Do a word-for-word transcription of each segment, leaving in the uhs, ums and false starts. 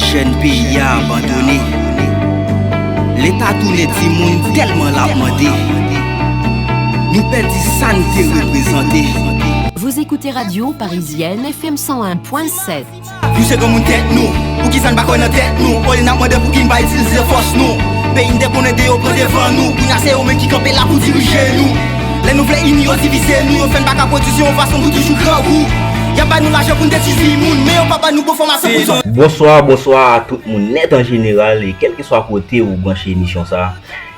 Jèn peyi a abandone. Leta tounen timoun tèlman l ap mande. Nou pèdi sa n te reprezante. Vous écoutez Radio Parisienne F M cent un point sept. Nou se granmoun tèt nou. Poukisa n pa kwè nan tèt nou? Olye n ap mande poukisa n pa itilize fòs nou. Peyi n te konnen de yo pran devan nou. Kounye a se yo menm ki kanpe la pou dirije nou. Lè nou vle ini yo divize nou. Yo fè n pa ka pwodui se yon fason pou toujou grangou. Y ap ba nou lajan pou n detwi vi moun. Men yo pa ba nou bon fòmasyon pou zòn. Bonswa, bonswa a tout moun nèt an jeneral e kèlkeswa kote ou branche emisyon sa.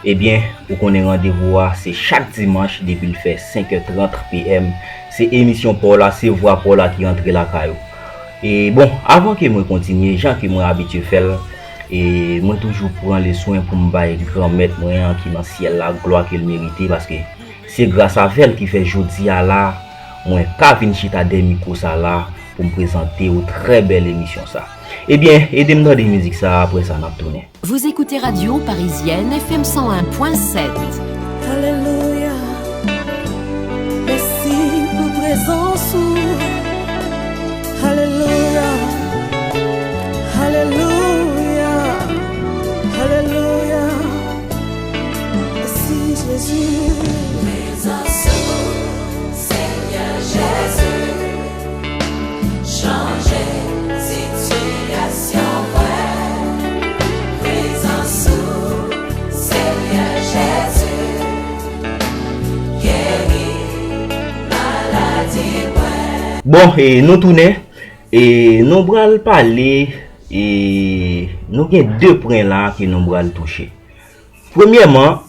Ebyen, ou konnen randevou a se chak dimanch depi l fè senk è trant P M. Se emisyon pa w la, se vwa pa w la ki rantre lakay ou. E bon, avan ke mwen kontinye, jan ke mwen abitye fè l, e mwen toujou pran le swen pou m bay Granmèt mwen an ki nan syèl la glwa ke l merite, paske se gras avè l ki fè jodi a la, mwen ka vin chita dèyè mikwo sa la pou m prezante w trè bèl emisyon sa. Ebyen, ede m tande mizik sa, apre sa n ap tounen. Vous écoutez Radio Parisienne F M cent un point sept. Alelouya. Mèsi pou prezans ou. Alelouya. Alelouya. Alelouya. Mèsi Jezi. Prezans ou, Senyè Jezi. Chanje sitiyasyon mwen. Prezans ou, Senyè Jezi. Geri maladi mwen. Bon, e nou tounen. E nou pral pale, e nou gen de pwen la ke nou pral touche. Premyèman,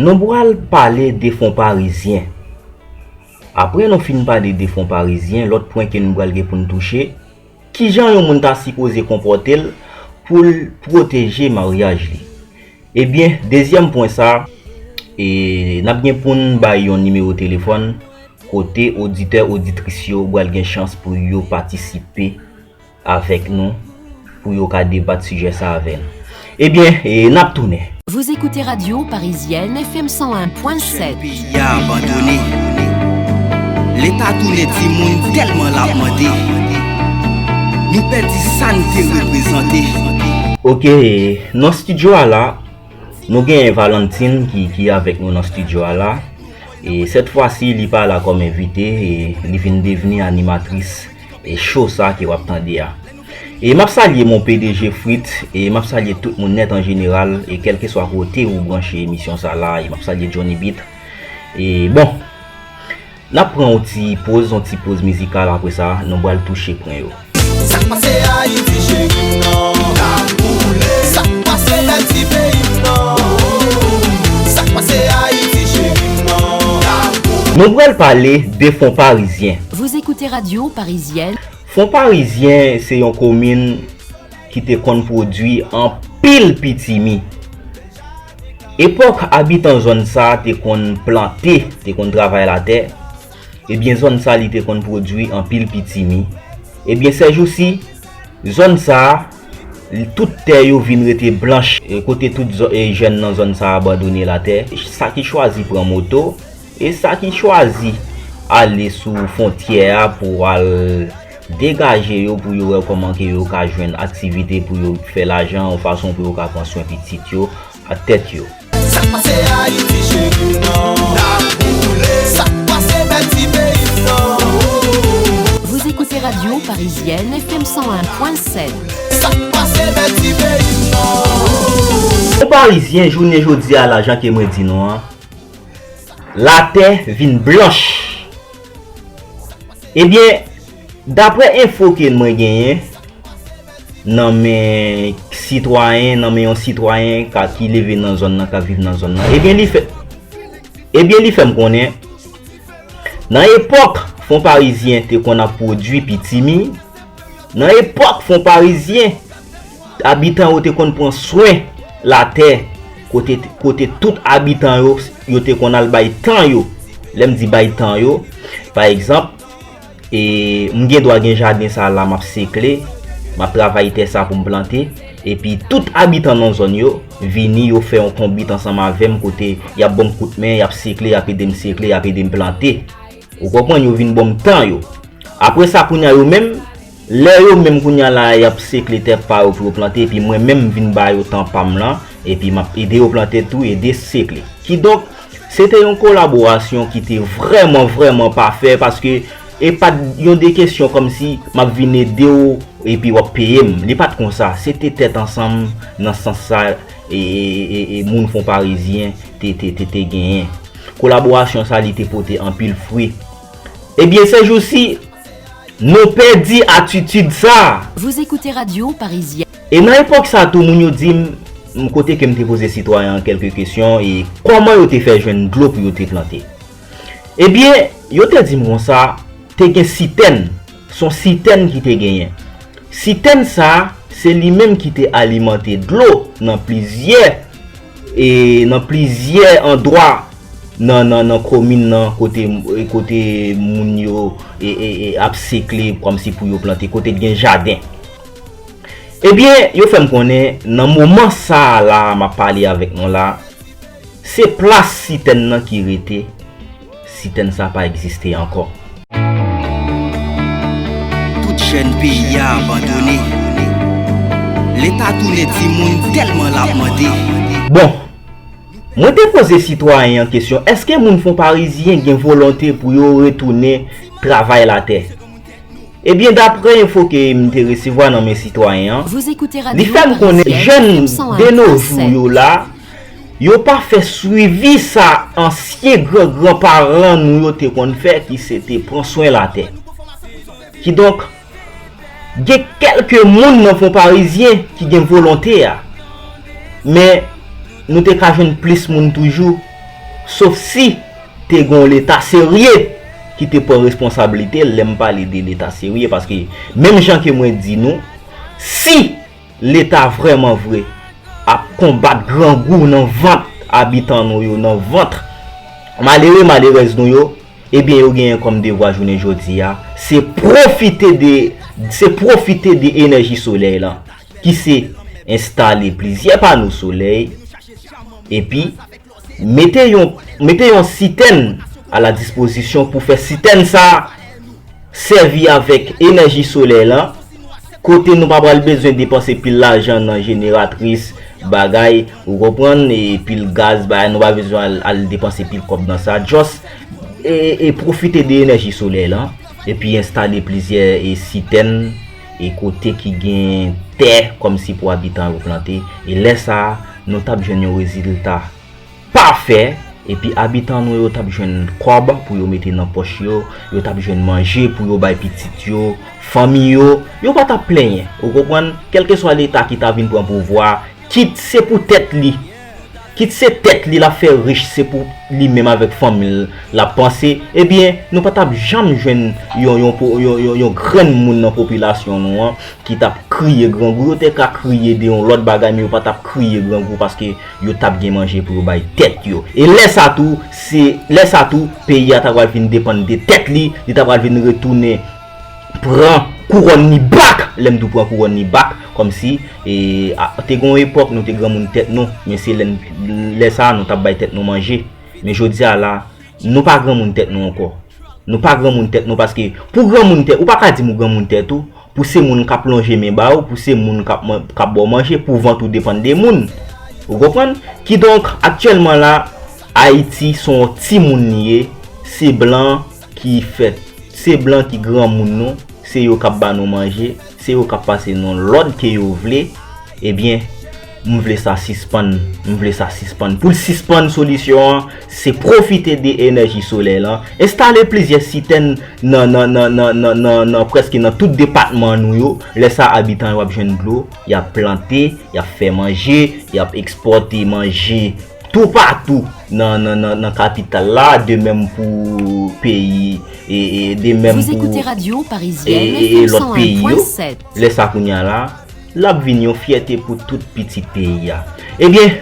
nou pral pale de Fonparizyen. Apre nou fin pale de Fonparizyen, lòt pwen ke nou pral gen pou n touche, kijan yon moun ta sipoze konpòte l pou l pwoteje maryaj li? Ebyen, dezyèm pwen sa, e n ap gen pou n bay yon nimewo telefòn kote oditè, oditris yo pral gen chans pou yo patisipe avèk nou pou yo ka debat sijè sa avè n. Ebyen, e n ap tounen. Vous écoutez Radio Parisienne F M cent un point sept. Peyi a abandone. Leta tounen timoun tèlman l ap mande. Nou pèdi sa n te reprezante. Oke, nan estidyo a la, nou genyen Valentine ki, ki avèk nou nan estidyo a la. E sèt fwa si, li pa la kòm envite, e li vin devni animatris e cho sa ke w ap tande a. E m ap salye mon P D G Fritz, e m ap salye tout moun nèt an jeneral, e kèlkeswa kote ou branche emisyon sa la, e m ap salye Johnny Beat. E bon, n ap pran yon ti poz, yon ti poz mizikal, apre sa, nou pral touche pwen yo. Sa k pase Ayiti cheri m nan? Sa k pase bèl ti peyi m nan? Sa k pase Ayiti cheri m nan? Nou pral pale de Fonparizyen. Vous écoutez Radio Parisienne. Fonparizyen se yon komin ki te konn pwodui anpil pitimi. Epòk abitan zòn sa a te konn plante, te konn travay latè, ebyen zòn sa li te konn pwodui anpil pitimi. Ebyen sèjousi, zòn sa a, tout tè yo vin rete blanch, e kote tout zò- e jèn nan zòn sa a abandone latè, sa ki chwazi pran moto, e sa ki chwazi ale sou fwontyè a pou al degaje yo, pou yo wè kòman ke yo ka jwenn aktivite pou yo fè lajan, yon fason pou yo ka pran swen pitit yo ak tèt yo. Sa k pase Ayiti cheri m nan? Sa k pase bèl ti peyi m nan? Vous écoutez Radio Parisienne F M cent un point sept. Sa k pase bèl ti peyi m nan? Bon, Parizyen, jounen jodi a la, jan ke mwen di nou an, latè vin blanch. Ebyen, daprè enfo ke mwen genyen nan men sitwayen, nan men yon sitwayen ka, ki leve nan zòn nan, k ap viv nan zòn nan, ebyen li fè, ebyen li fè m konnen, nan epòk Fonparizyen te konn ap pwodui pitimi, nan epòk Fonparizyen, abitan yo te konn pran swen latè, kote, kote tout abitan yo, yo te konn al bay tan yo. Lè m di bay tan yo, pa egzanp, e, m gen dwa gen jaden sa la, m ap sekle, m ap travay tè sa pou m plante, epi tout abitan nan zòn yo vini, yo fè yon konbit ansanm avè m, kote y ap ban m kout men, y ap sekle, y ap ede m sekle, y ap ede m plante. Ou konprann, yo vin ban m tan yo. Apre sa, kounye a yo menm, Lè yo menm kounye a la y ap sekle tè pa yo pou yo plante, epi mwen menm m vin ba yo tan pa m lan, epi m ap ede yo plante tou, ede sekle. Kidonk, se te yon kolaborasyon ki te vrèman, vrèman pafè, paske e pa t yon de kesyon kòmsi m ap vin ede w epi w ap peye m. Li pa t konsa. Se te tèt ansanm nan sans sa e, e, e, e, e moun Fon Parizyen te, te, te, te genyen. Kolaborasyon sa li te pote anpil fwi. Ebyen, sèjousi, nou pèdi atitid sa. Vous écoutez Radio Parisienne. E nan epòk sa tou, moun yo di m, m kote ke m te poze sitwayen an kèlke kesyon e kòman yo te fè jwenn dlo pou yo te plante. Ebyen, yo te di m konsa, te gen sitèn, se yon sitèn ki te genyen. Sitèn sa, se li menm ki te alimante dlo nan plizyè, e nan plizyè andwa nan, nan, nan komin nan kote, kote moun yo e, e, e ap sekle kòmsi pou yo plante, kote t gen jaden. Ebyen, yo fè m konnen, nan moman sa a la a m ap pale avèk nou la, se plas sitèn nan ki rete, sitèn sa pa egziste ankò. Tout jèn peyi a abandone. Leta tounen timoun tèlman l ap mande. Bon, mwen te poze sitwayen an kesyon, èske moun Fon Parizyen gen volonte pou yo retounen travay latè? Ebyen, daprè enfo ke m te resevwa nan men sitwayen an, li fè m konnen jèn de nos jours yo la, yo pa fè swivi sa ansyen gran gran paran nou yo te konn fè, ki se te pran swen latè. Kidonk, gen kèlke moun nan Fon Parizyen ki gen volonte a, men nou te ka jwenn plis moun toujou, sof si te gen yon leta serye ki te pran responsablite l. Lè m pale de leta serye, paske menm jan ke mwen di nou, si leta vrèman vre ap konbat grangou nan vant abitan nou yo, nan vant malere malerèz nou yo, ebyen, yo genyen kòm devwa jounen jodi a, se pwofite de, se pwofite de enèji solèy lan, ki se enstale plizyè pano solèy, epi mete yon, mete yon sitèn a la dispozisyon pou fè sitèn sa a sèvi avèk enèji solèy lan, kote nou pa pral bezwen depanse pil lajan nan jeneratris, bagay, ou konprann, e pil gaz, bagay, nou pa bezwen al, al depanse pil kòb nan sa. Just, e, e pwofite de enèji solèy lan, epi enstale plizyè, e, sitèn, e kote ki gen tè kòmsi pou abitan yo plante. E lè sa a, nou t ap jwenn yon rezilta pafè, epi abitan nou yo t ap jwenn kòb pou yo mete nan pòch yo, yo t ap jwenn manje pou yo bay pitit yo, fanmi yo, yo pa t ap plenyen, ou konprann? Kèlkeswa leta ki ta vin pran pouvwa, kit se pou tèt li, kit se tèt li l ap fè rich, se pou li menm avèk fanmi l l ap panse, ebyen, nou pa t ap janm jwenn yon, yon, yon, yon, yon grenn moun nan popilasyon nou an ki t ap kriye grangou. Yo te ka kriye de yon lòt bagay, men yo pa t ap kriye grangou, paske yo t ap gen manje pou yo bay tèt yo. E lè sa tou, se, lè sa tou, peyi a ta pral vin depann de tèt li, li ta pral vin retounen pran kouwòn li bak. Lè m di w pran kouwòn li bak, kòmsi, e, a, te gen yon epòk nou te granmoun tèt nou, men se lè n, lè sa a nou t ap bay tèt nou manje. Men jodi a la, nou pa granmoun tèt nou ankò. Nou pa granmoun tèt nou, paske pou granmoun tèt, ou pa ka di m ou granmoun tèt ou, pou se moun k ap lonje men ba ou, pou se moun k ap man-, k ap ba w manje, pou vant ou depann de moun. Ou konprann? Kidonk, aktyèlman la, Ayiti se yon timoun li ye, se blan ki fè, se blan ki granmoun nou, se yo k ap ba nou manje, se yo k ap pase nou lòd ke yo vle, ebyen, m vle sa sispann, m vle sa sispann. Pou l sispann, solisyon an, se pwofite de enèji solèy lan, enstale plizyè sitèn nan, nan, nan, nan, nan, nan, nan prèske nan tout depatman nou yo. Lè sa, abitan yo ap jwenn dlo, y ap plante, y ap fè manje, y ap ekspòte manje toupatou nan, nan, nan, nan kapital la, de menm pou peyi, e, e de menm Vous pou, écoutez Radio e, Parisienne, e, e lòt peyi yo. Lè sa kounye a la, l ap vin yon fyète pou tout pitit peyi a. Ebyen,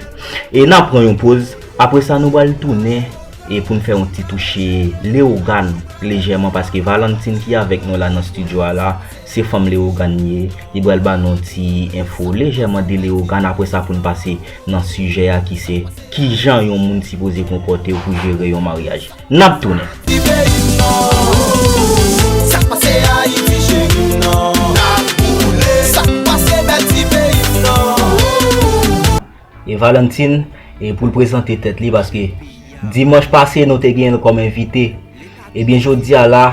e n ap pran yon poz, apre sa nou pral tounen, e pou n fè yon ti touche Leyogàn lejèman, paske Valentine ki avèk nou la nan estidyo a la, se fanm Leyogàn li ye, li pral ba nou yon ti enfo lejèman de Leyogàn, apre sa pou n pase nan sijè a ki se, kijan yon moun sipoze konpòte w pou jere yon maryaj. N ap tounen. Sa k pase Ayiti cheri m nan. Valentin, e pou l prezante tèt li, paske dimanch pase nou te genyen l kòm envite. Ebyen, jodi a la,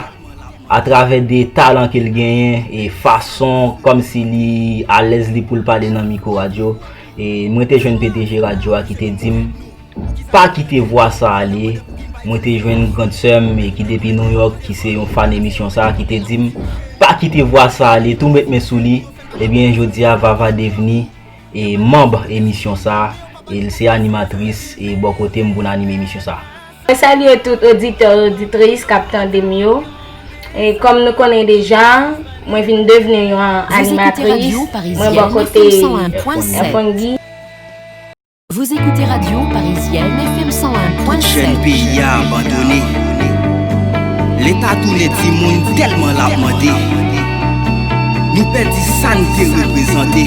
atravè de talan ke l genyen e fason kòmsi li alèz li pou l pale nan mikwo radyo, e mwen te jwenn P D G radyo a ki te di m, pa kite vwa sa ale. Mwen te jwenn grann sè m e ki depi Nouyòk, ki se yon fan emisyon sa a, ki te di m, pa kite vwa sa ale, tou met men sou li. Ebyen, jodi a, Vava devni e manb emisyon sa a, e l se animatris e bò kote m pou n anime emisyon sa a. Mwen salye tout oditè, oditris k ap tande m yo. E kòm nou konnen deja, mwen vin devni yon animatris. Mwen bò kote F un G. Vous écoutez Radio Parisienne F M cent un point sept. Tout jèn peyi a abandone. Leta tounen timoun tèlman l ap mande. Nou pèdi sa n te reprezante.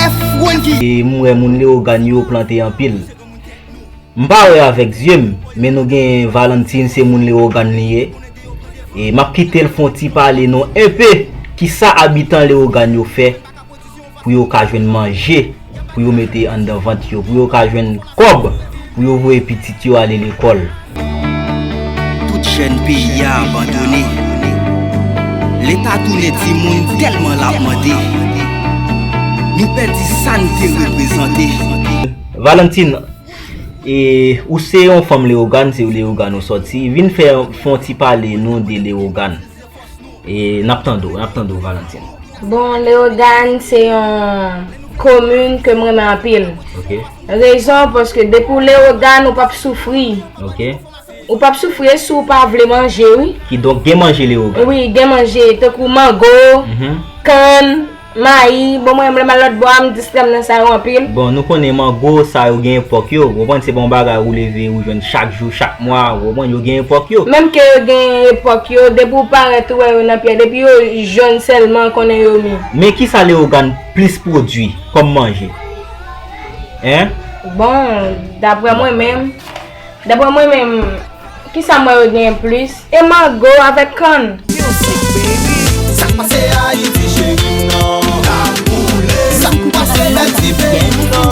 F un G. E m wè moun Leyogàn yo plante anpil. M pa wè avèk zye m, men nou gen Valentin, se moun Leyogàn li ye. E m ap kite l fè yon ti pale nou enpe kisa abitan Leyogàn yo fè pou yo ka jwenn manje, pou yo mete anndan vant yo, pou yo ka jwenn kòb, pou yo voye pitit yo ale lekòl. Tout jèn peyi a abandone. Leta tounen timoun tèlman l ap mande. Nou pèdi sa n te reprezante. Valentin, e, ou se yon fanm Leyogàn, se Leyogàn ou sòti. Vin fè, fè yon ti pale nou de Leyogàn. E n ap tande w, n ap tande w, Valentin. Bon, Leyogàn se yon komin ke m renmen anpil. Ok. Rezon, paske depi w Leyogàn, ou p ap soufri. Ok. Ou p ap soufri si w pa vle manje, wi. Kidonk, gen manje Leyogàn. Wi, gen manje, tankou mango, mhm, kann, mayi. Bon, mwen menm, lè m al lòt bò a, m distrè m nan sa yo anpil. Bon, nou konnen mango, sa yo gen epòk yo. Ou konprann, se pa yon bagay ou leve, ou jwenn chak jou, chak mwa. Ou konprann, yo gen epòk yo. Menm ke yo gen epòk yo, depi w parèt, ou wè yo nan pyè, depi yo jòn sèlman, konnen yo mi. Men kisa Leyogàn plis pwodui kòm manje? Hein? Bon, daprè mwen menm, Daprè mwen menm, kisa m wè yo genyen plis? E mango avèk kann. Sa k pase Ayiti cheri m nan? Sa k pase Bèti peyi m nan?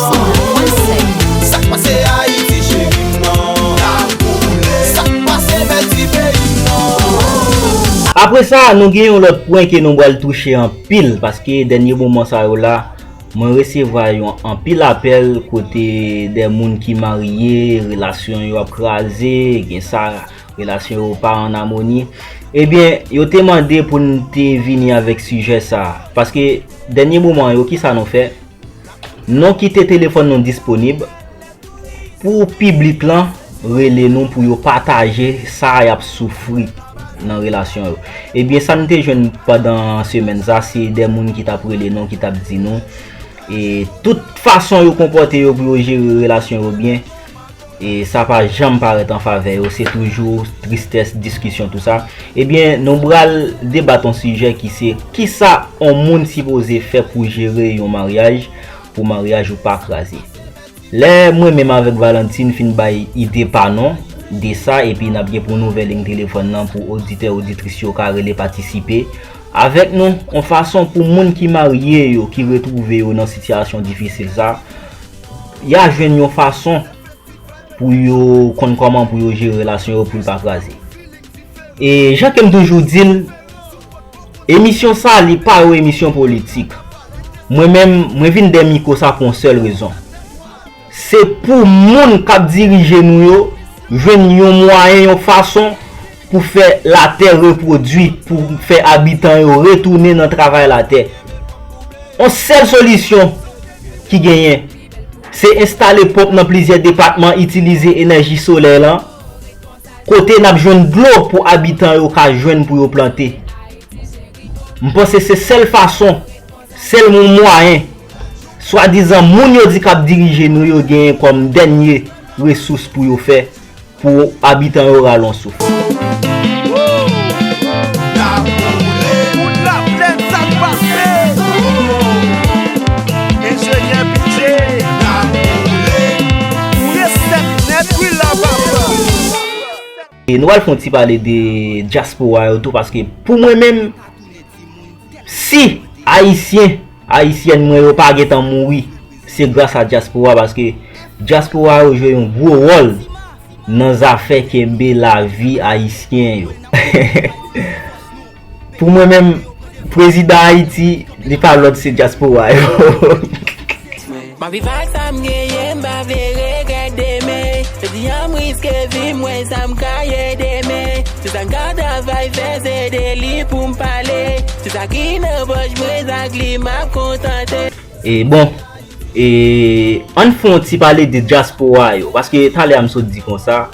Sa k pase Ayiti cheri m nan? Sa k pase Bèti peyi m nan? Apre sa, nou gen yon lòt pwen ke nou pral touche anpil, paske dènye moman sa yo la, mwen resevwa yon anpil apèl kote de moun ki marye, relasyon yo ap kraze, gen sa, relasyon yo pa an amoni. Ebyen, yo te mande pou n te vini avèk sijè sa a. Paske, dènye moman yo, kisa nou fè? Nou kite telefòn nou disponib, pou piblik lan rele nou pou yo pataje sa y ap soufri nan relasyon yo. Ebyen, sa n te jwenn pandan semèn sa, se de moun ki t ap rele nou, ki t ap di nou, e, tout fason yo konpòte yo pou yo jere relasyon yo byen, e, sa pa janm parèt an favè yo, se toujou tristès, diskisyon, tou sa. Ebyen, nou pral debat yon sijè ki se, kisa yon moun sipoze fè pou jere yon maryaj, pou maryaj ou pa kraze. Lè mwen menm avèk Valentin fin bay ide pa nou de sa, epi n ap gen pou n ouvè liy telefòn nan pou oditè, oditris yo ka rele patisipe avèk nou, yon fason pou moun ki marye yo, ki retwouve yo nan sitiyasyon difisil sa, y a jwenn yon fason pou yo konn kòman pou yo jere relasyon yo pou l pa kraze. E jan ke m toujou di l, emisyon sa, li pa yon emisyon politik. Mwen menm, mwen vin dèyè mikwo sa pou yon sèl rezon. Se pou moun k ap dirije nou yo jwenn yon mwayen, yon fason pou fè latè repwodui, pou fè abitan yo retounen nan travay latè. Yon sèl solisyon ki genyen, se enstale ponp nan plizyè depatman, itilize enèji solèy lan, kote n ap jwenn dlo pou abitan yo ka jwenn pou yo plante. M panse se sèl fason, sèl mwayen, swadizan moun yo di k ap dirije nou yo genyen kòm dènye resous pou yo fè, pou abitan yo rale yon souf. Pou laplèn sa k pase. Enjenyè P J. Ou resèt nèt wi la papa. E nou pral fè yon ti pale de dyaspora yo tou, paske pou mwen menm, si Ayisyen, Ayisyèn mwen yo pa gentan mouri, Se gras a dyaspora, paske dyaspora yo jwe yon gwo wòl nan zafè kenbe lavi ayisyen yo. Pou mwen menm, prezidan Ayiti, li pa lòt, se dyaspora yo. M ap viv ak sa m genyen, m pa vle regrèt demen. Se di an m riske vi m, wè sa m ka ye demen. Se sa m ka travay fè, se de li pou m pale. Se sa ki nan pòch mwen, sa k li m ap kontante. E bon, e ann fè yon ti pale de dyaspora yo, paske talè a m sot di konsa,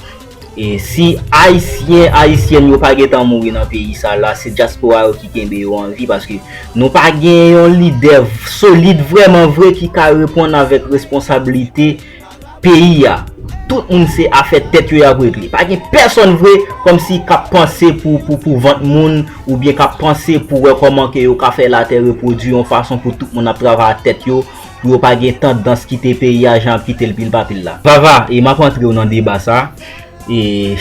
e si ayisyen, ayisyèn yo pa gentan mouri nan peyi sa la, se dyaspora yo ki kenbe yo an vi, paske nou pa gen yon lidè solid vrèman vre ki ka reponn avèk responsablite peyi a. Tout moun se afè tèt yo y ap regle. Pa gen pèsonn vre kòmsi k ap panse pou, pou, pou vant moun, oubyen k ap panse pou wè kòman ke yo ka fè latè repwodui yon fason pou tout moun ap travay ak tèt yo, pou yo pa gen tandans kite peyi a jan ap kite l pil pa pil la. Vava, e m ap antre w nan deba sa. E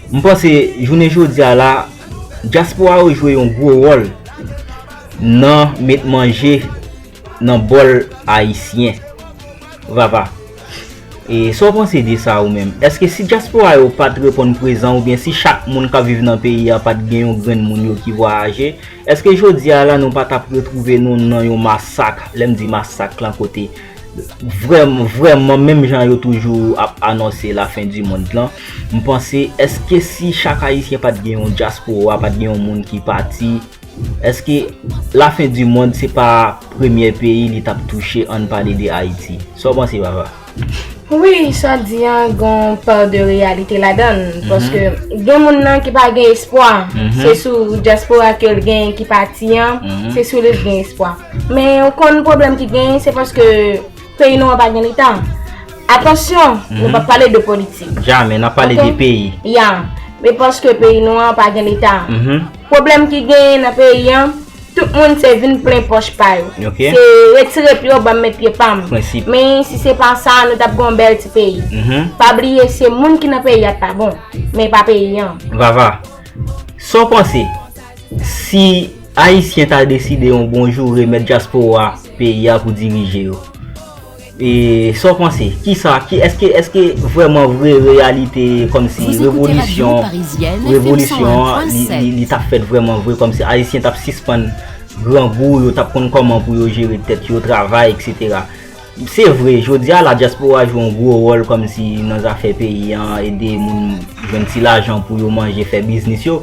m panse jounen jodi a la, dyaspora yo jwe yon gwo wòl nan met manje nan bòl ayisyen. Vava, e sa w panse de sa ou menm? Èske si dyaspora yo pa t reponn prezan oubyen si chak moun k ap viv nan peyi a pa t gen yon grenn moun yo ki vwayaje, èske jodi a la nou pa t ap retwouve nou nan yon masak? Lè m di masak lan, kote vrèm-, vrèman menm jan yo toujou ap anonse lafen di mond lan, m panse, èske si chak ayisyen pa t gen yon dyaspora, pa t gen yon moun ki pati, èske lafen di mond se pa premye peyi li t ap touche, ann pale de Ayiti? Sa w panse, Vava? Wi, sa w di an gen yon pa de reyalite ladan l, paske gen moun nan ki pa gen espwa, se sou dyaspora ke l gen ki pati an, se sou li l gen espwa. Men ou konn pwoblèm ki genyen, se paske peyi nou an pa gen leta. Atansyon, nou p ap pale de politik. Jamè, n ap pale de peyi. Ya, men paske peyi nou an pa gen leta. Pwoblèm ki genyen nan peyi an, tout moun se vin plen pòch pa yo. Se retire pye w, ban m met pye pa m. Men si se pa sa, nou t ap gen yon bèl ti peyi. Pa bliye, se moun ki nan peyi a t pa bon, men pa peyi an. Vava, sa w panse si Ayisyen ta deside yon bon jou remèt dyaspora peyi a pou dirije yo? E sa w panse? Kisa, ki, èske, èske vrèman vre reyalite kòmsi revolisyon, revolisyon an, li, li, li t ap fèt vrèman vre, kòmsi Ayisyen t ap sispann grangou, yo t ap konn kòman pou yo jere tèt yo, travay, etsetera. Se vre, jodi a la, dyaspora jwe yon gwo wòl kòmsi nan zafè peyi an, ede moun jwenn ti lajan pou yo manje, fè biznis yo.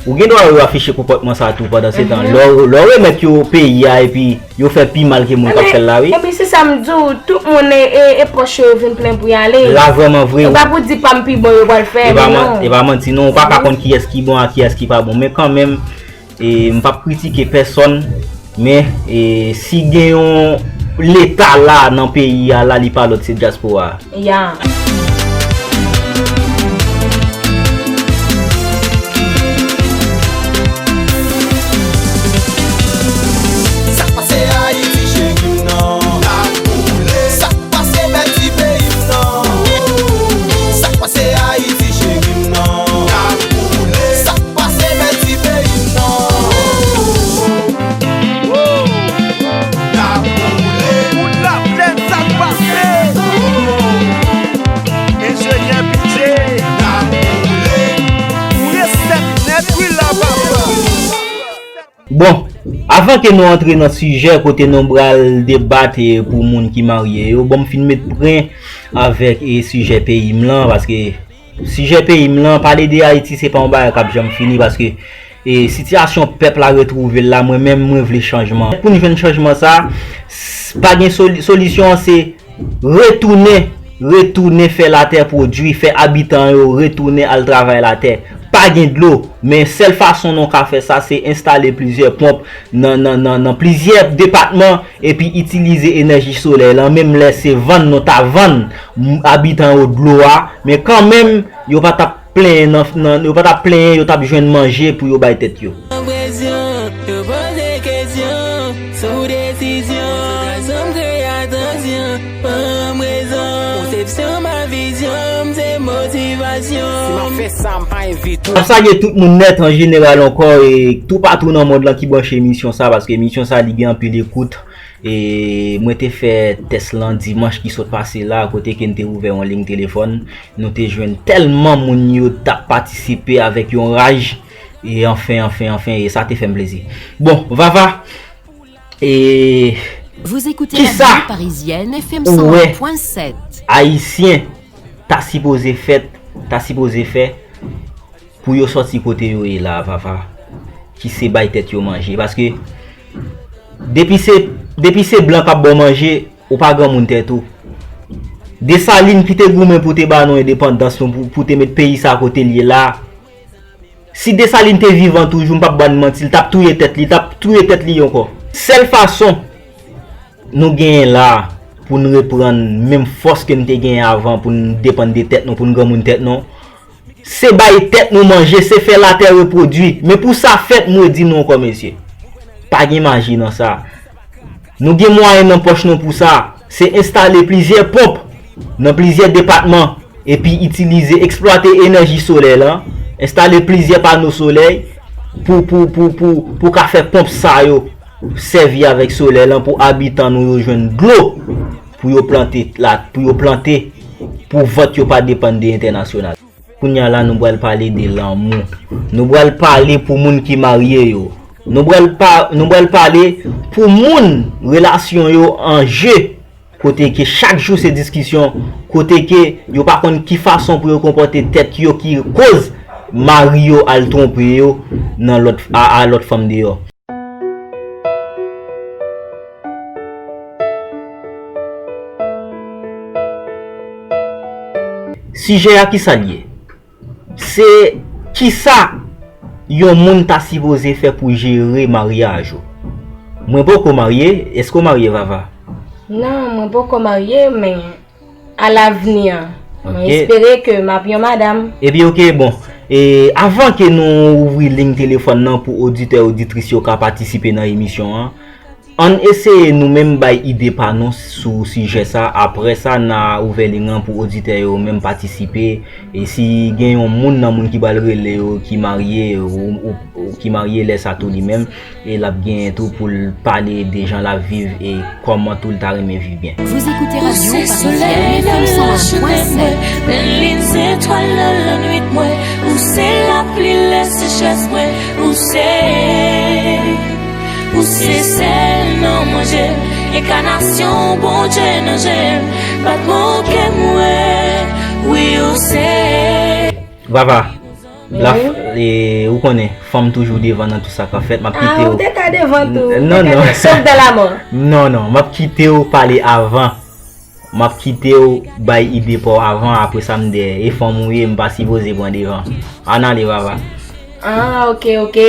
Ou gen dwa yo afiche konpòtman sa tou pandan se tan. Lè w, lè w remèt yo peyi a epi yo fè pi mal ke moun k ap fè l la, wi. Ebyen, se sa m di w, tout moun e, e, e pòch yo vin plen pou y ale. La vrèman vre. E pa pou di pa m pi bon yo pral fè, e pa man-, non. E pa manti, non. Ou pa ka konn kiyès ki bon ak kiyès ki pa bon. Men kanmenm, e, m p ap kritike pèsonn, men, e, si gen yon leta la nan peyi a la, li pa lòt, se dyaspora a. Ya. Sa k pase Ayiti cheri m nan? Sa k pase bèl ti peyi m nan? Sa k pase Ayiti cheri m nan? Sa k pase bèl ti peyi m nan? N ap boule. Kout laplèn sa k pase. Enjenyè P J. N ap boule. Ou resèt nèt wi la papa. Bon, avan ke nou antre nan sijè kote nou pral debat, e, pou moun ki marye yo, bon, m fin met pwen avèk, e, sijè peyi m lan, paske sijè peyi m lan, pale de Ayiti, se pa yon bagay k ap janm fini, paske, e, sitiyasyon pèp la retwouve l la, mwen menm, mwen vle chanjman. Pou n jwenn chanjman sa, s-, pa gen soli-, solisyon an se retounen, retounen fè latè pwodui, fè abitan yo retounen al travay latè. Pa gen dlo, men sèl fason nou ka fè sa, se enstale plizyè ponp nan, nan, nan, nan plizyè depatman, epi itilize enèji solèy lan, menm lè se vann nou ta vann m-, abitan yo dlo a, men kanmenm, yo pa t ap plenyen nan, nan, yo pa t ap plenyen, yo t ap jwenn manje pou yo bay tèt yo. San presyon, yo poze kesyon sou desizyon. Konsantrasyon m kreye atansyon, pa rann rezon. Konsepsyon m a vizyon m se motivasyon. Si m ap fè sa, m pa envite w. M ap salye tout moun nèt an jeneral ankò, e toupatou nan mond lan ki branche emisyon sa, paske emisyon sa li gen anpil ekout. E mwen te fè tès lan dimanch ki sot pase la, kote ke n te ouvè yon liy telefòn. Nou te jwenn tèlman moun yo t ap patisipe avèk yon raj. E anfen, anfen, anfen, e sa te fè m plezi. Bon, Vava, e Vous écoutez la radio parisienne F M cent un point sept. Ayisyen ta sipoze fèt, ta sipoze fè pou yo sòti kote yo ye la, Vava, ki se bay tèt yo manje. Paske depi se, depi se blan k ap ba w manje, ou pa granmoun tèt ou. Desalin ki te goumen pou te ba nou endepandans nou, pou, pou te met peyi sa kote l ye la, si Desalin te vivan toujou, m p ap ba n manti, l t ap touye tèt li, l t ap touye tèt li ankò. Sèl fason nou genyen la pou n reprann menm fòs ke n te genyen avan, pou n depann de tèt nou, pou n granmoun tèt nou, se bay tèt nou manje, se fè latè repwodui. Men pou sa fèt, m redi nou ankò, mesye, pa gen maji nan sa. Nou gen mwayen nan pòch nou pou sa. Se enstale plizyè ponp nan plizyè depatman, epi itilize, eksplwate enèji solèy lan, enstale plizyè pano solèy pou, pou, pou, pou, pou ka fè ponp sa yo sèvi avèk solèy lan pou abitan nou yo jwenn dlo pou yo plante la, pou yo plante, pou vant yo pa depann de entènasyonal. Kounye a la, nou pral pale de lanmou. Nou pral pale pou moun ki marye yo. Nou pral pa, nou pral pale pou moun, relasyon yo an je, kote ke chak jou se diskisyon, kote ke yo pa konn ki fason pou yo konpòte tèt yo, ki koz mari yo al twonpe yo nan lòt, a, a lòt fanm deyò. Sijè a, kisa l ye? Se kisa yon moun ta sipoze fè pou jere maryaj ou? Mwen poko marye, èske w marye, Vava? Non, mwen poko marye, men alavni an, mwen espere ke m ap yon madanm. Epi, oke, bon. E avan ke nou ouvri liy telefòn nan pou oditè, oditris yo ka patisipe nan emisyon an, ann eseye nou menm bay ide pa nou sou sijè sa. Apre sa, n a ouvè liy lan pou oditè yo menm patisipe. E si gen yon moun nan moun ki pral rele yo ki marye, ou, ou, ou ki marye lè sa tou li menm, e l ap genyen tou pou l pale de jan l ap viv e kòman tou l ta renmen viv byen. Vous écoutez Radio Parisienne F M cent un point sept. Bèl lin zetwal nan lannwit mwen, ou se lapli lè sechès mwen, ou se, ou se sèl nan manje, enkanasyon Bondye nan je, pa t manke mwen, wi ou se. Vava, la, e, ou konnen, fanm toujou devan nan tout sa k ap fèt, m ap kite w. Ah, ou te ka devan tou. Non, non. Sòf dan lamò. Non, non, m ap kite w pale avan. M ap kite w bay ide pa w avan, apre sa m dèyè. E fanm ou ye, m pa sipoze pran devan. Ann ale, Vava. Ah, oke, oke.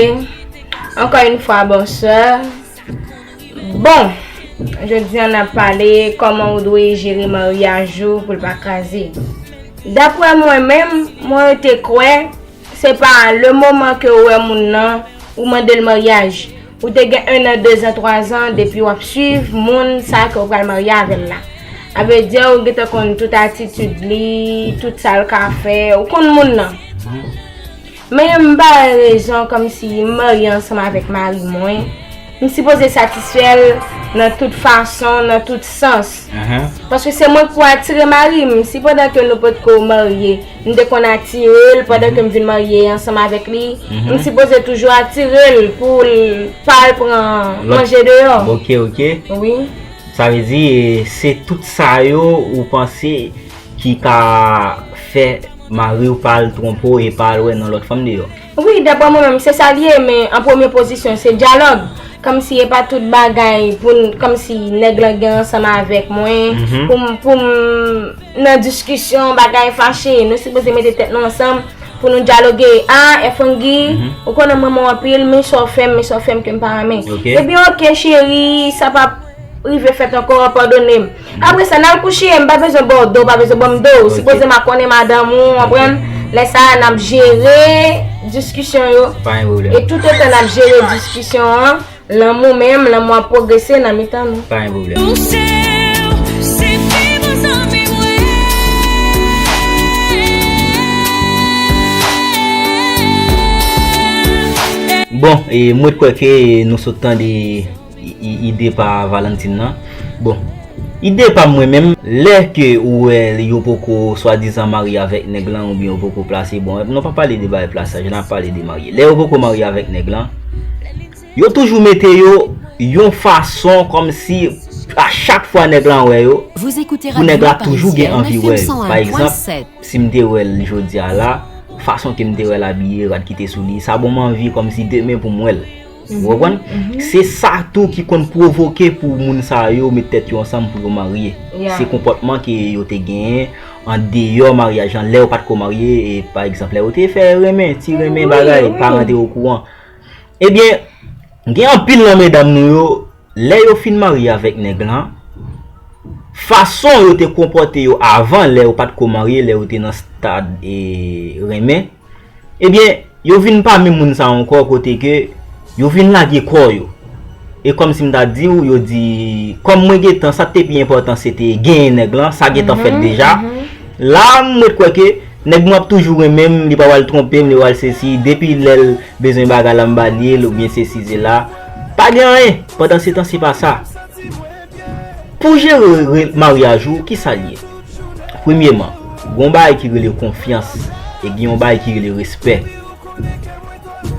Encore une fois, bonsoir. Bon, jodi a n ap pale kòman ou dwe jere maryaj ou pou l pa kraze. Daprè mwen menm, mwen te kwè se pa le moman ke ou wè moun nan, ou mande l maryaj. Ou te gen en an, de zan, twa zan depi w ap swiv moun sa ke w pral marye avè l la. A vle di, ou gentan konn tout atitid li, tout sa l ka fè, ou konn moun nan. Men m pa wè rezon kòmsi m marye ansanm avèk mari mwen, m sipoze satisfè l nan tout fason, nan tout sans. Paske se mwen k pou atire mari m. Si pandan ke nou potko marye, m te konn atire l, pandan ke m vin marye ansanm avèk li, m sipoze toujou atire l pou l pa al pran manje deyò. Ok, ok. Wi. Sa vle di, e, se tout sa yo ou panse ki ka fè mari w pa al twonpe w e pa al wè nan lòt fanm deyò? Wi, daprè mwen menm, se sa l ye, men an premye pozisyon, se dyalòg. Kòmsi e pa tout bagay pou n, kòmsi nèg lan gen ansanm avèk mwen, pou m, pou m nan diskisyon, bagay fache. Nou sipoze mete tèt nou ansanm pou nou dyaloge. A, F Anguille, ou konnen m renmen w anpil, men sa w fè m, men sa w fè m ke m pa renmen. Ebyen, ok, cheri, sa p ap rive fèt ankò, padone m. Apre sa, n al kouche, m pa bezwen ba w do, w pa bezwen ban m do. Ou sipoze makonnen madanm ou, w konprann? Lè sa a, n ap jere diskisyon yo. Pa gen pwoblèm. E toutotan n ap jere diskisyon an, lanmou menm, lanmou ap pwogrese nan mitan nou. Pa gen pwoblèm. Ou se, ou se pi bon zanmi mwen. Bon, e mwen kwè ke nou sot tande i- ide pa Valentin nan. Bon, ide pa mwen menm, lè ke ou wè yo poko swadizan marye avèk nèg lan oubyen yo poko plase, bon, nou pa pale de bagay plasaj, n ap pale de marye. Lè yo poko marye avèk nèg lan, yo toujou mete yo yon fason kòmsi a chak fwa nèg lan wè yo, pou nèg la toujou gen anvi wè yo. Pa egzanp, si m te wè l jodi a la, fason ke m te wè l abiye, rad ki te sou li, sa ban m anvi kòmsi demen pou m wè l. Ou konprann? Se sa tou ki konn pwovoke pou moun sa yo met tèt yo ansanm pou yo marye. Se konpòtman ke yo te genyen andeyò maryaj lan, lè yo pa t ko marye, e pa egzanp, lè yo te fè renmen, ti renmen bagay, paran te okouran. Ebyen, gen anpil nan medam nou yo, lè yo fin marye avèk nèg lan, fason yo te konpòte yo avan, lè yo pa t ko marye, lè yo te nan stad, e, renmen, ebyen, yo vin pa menm moun sa ankò, kote ke yo vin lage kò yo. E kòmsi m ta di w, yo di, kòm mwen gentan, sa k te pi enpòtan, se te genyen nèg lan, sa gentan fèt deja. La, m ret kwè ke nèg mwen ap toujou renmen m, li pa pral twonpe m, li pral sesi, depi lè l bezwen bagay la, m ba li l, oubyen sesi, sela. Pa gen anyen. Pandan se tan, se pa sa. Pou jere re- maryaj ou, ki sa l ye? Premyeman, gen yon bagay ki rele konfyans, e gen yon bagay ki rele respè.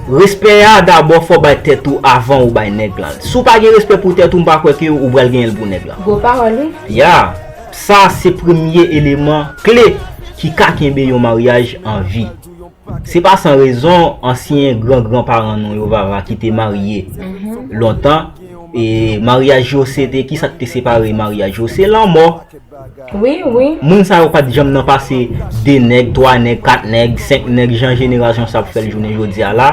Respè a, dabò, fò w bay tèt ou avan ou bay nèg lan. Si w pa gen respè pou tèt ou, m pa kwè ke ou pral genyen l pou nèg lan. Gwo pawòl, wi. Ya, sa se premye eleman kle ki ka kenbe yon maryaj an vi. Se pa san rezon, ansyen gran gran paran nou yo, Vava, ki te marye lontan, e maryaj yo, se te, ki sa k te separe maryaj yo? Se lanmò. Wi, wi. Moun sa yo pa t janm nan pase de nèg, twa nèg, kat nèg, senk nèg, jan jenerasyon sa ap fè l jounen jodi a la.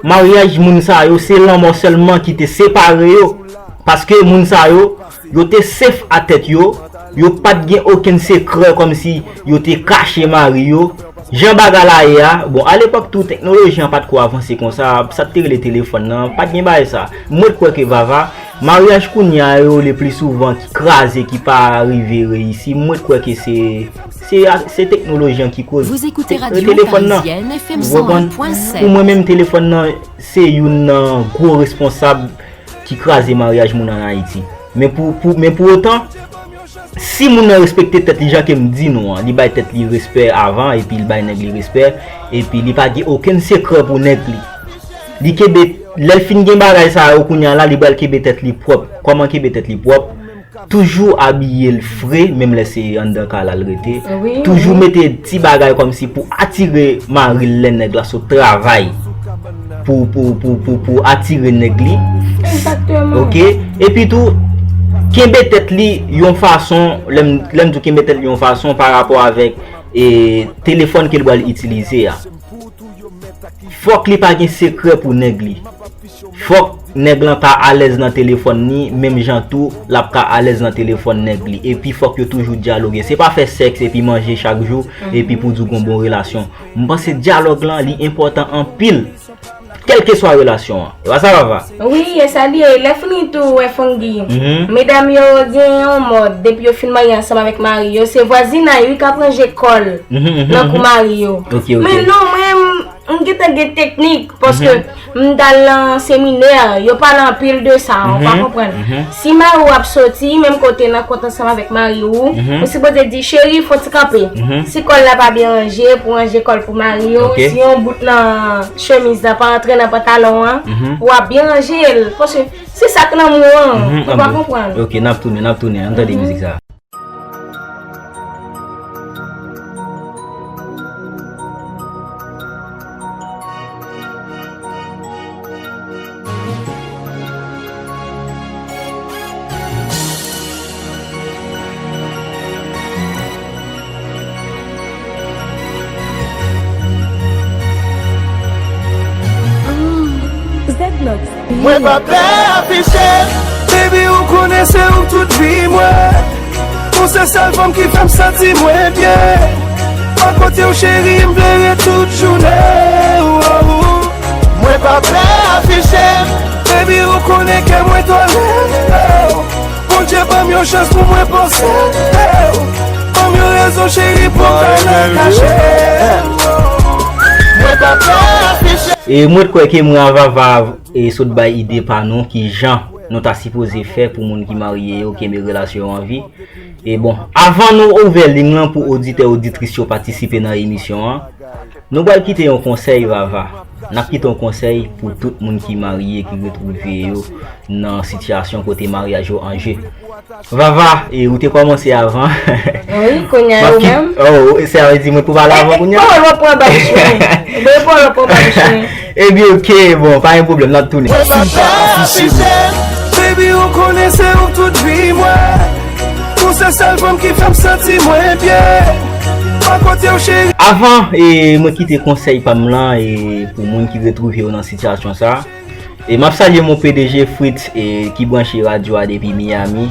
Maryaj moun sa yo, se lanmò sèlman ki te separe yo. Paske moun sa yo, yo te sef a tèt yo, yo pa t gen okenn sekrè kòmsi yo te kache mari yo. Jan bagay la ye a, bon, alepòk tou, teknoloji an pa t ko avanse konsa, sa t te rele telefòn nan, pa t gen bagay sa. Mwen kwè ke Vava, maryaj kounye a yo, le pli souvan, ki kraze, ki pa rive reyisi, mwen kwè ke se, se, se teknoloji an ki koz. Te- telefòn nan. Ou konprann? Pou mwen menm, telefòn nan, se youn nan gwo responsab ki kraze maryaj moun an Ayiti. Men pou, pou, men pou otan, si moun nan respekte tèt li, jan ke m di nou an, li bay tèt li respè avan, epi li bay nèg li respè, epi li pa gen okenn sekrè pou nèg li. Li kenbe, lè l fin gen bagay sa yo kounye a la, li pral kenbe tèt li pwòp. Kòman kenbe tèt li pwòp? Toujou abiye l fre, menm lè se anndan kay la l rete. Wi, wi. Toujou mete ti bagay kòmsi pou atire mari l lè nèg la sot travay. Pou, pou, pou, pou, pou atire nèg li. Egzakteman. Oke? Epi tou, kenbe tèt li yon fason, lè m, lè m di w kenbe tèt li yon fason pa rapò avèk, e, telefòn ke l pral itilize a. Fòk li pa gen sekrè pou nèg li. Fòk nèg lan ka alèz nan telefòn li, menm jan tou, l ap ka alèz nan telefòn nèg li. Epi fòk yo toujou dyaloge. Se pa fè sèks epi manje chak jou, epi pou di w gon bon relasyon. M panse dyalòg lan, li enpòtan anpil, kèlkeswa relasyon an. E pa sa, Vava? Wi, e sa li ye. Lè fini tou, wè Fongi. Medam yo gen yon mòd, depi yo fin marye ansanm avèk mari yo, se vwazinay, wi, k ap ranje kòl nan kou mari yo. Men non, mwen, m gentan gen teknik, paske m t al nan seminè, yo pale anpil de sa, ou pa konprann. Si mari w ap soti, menm kote nan kont ansanm avèk mari w, ou sipoze di, cheri, fò ti kanpe. Si kòl la pa byen ranje, pou ranje kòl pou mari w, si yon bout nan chemiz la pa antre nan pantalon an, w ap byen ranje l. Paske se sa k lanmou an, ou pa konprann. Ok, n ap tounen, n ap tounen. Ann tande mizik sa. Mwen pa pè afiche m, baby, ou konnen se ou tout vi mwen. Ou se sèl fanm ki fè m santi mwen byen. Bò kote w cheri, m vle ret tout jounen. Mwen pa pè afiche m, baby, ou konnen kè mwen twò lè. Bondye ban m yon chans pou mwen panse. Ban m yon rezon, cheri, pou m pa nan kache. Mwen pa pè afiche. E mwen kwè ke mwen a Vava e sot bay ide pa nou ki jan nou ta sipoze fè pou moun ki marye yo kenbe relasyon yo an vi. E bon, avan nou ouvè liy lan pou oditè oditris yo patisipe nan emisyon an, nou pral kite yon konsèy Vava. N ap kite yon konsèy pou tout moun ki marye, ki retwouve yo nan sitiyasyon kote maryaj yo an je. Vava, e ou te kòmanse avan. Wi, kounye a ou menm. Oh, sa vle di mwen pou pale avan kounye a? Pawòl w ap pran babich mwen. Mwen pawòl w ap pran babich mwen. Ebyen, oke, bon, pa gen pwoblèm, n ap tounen. Baby, ou konnen se ou tout vi mwen. Ou se sèl fanm ki fè m santi mwen byen. Pa kote w cheri. Avan e mwen kite konsèy pa m lan e pou moun ki retwouve yo nan sitiyasyon sa, e m ap salye mon P D G Fritz e ki branche radyo a depi Miami.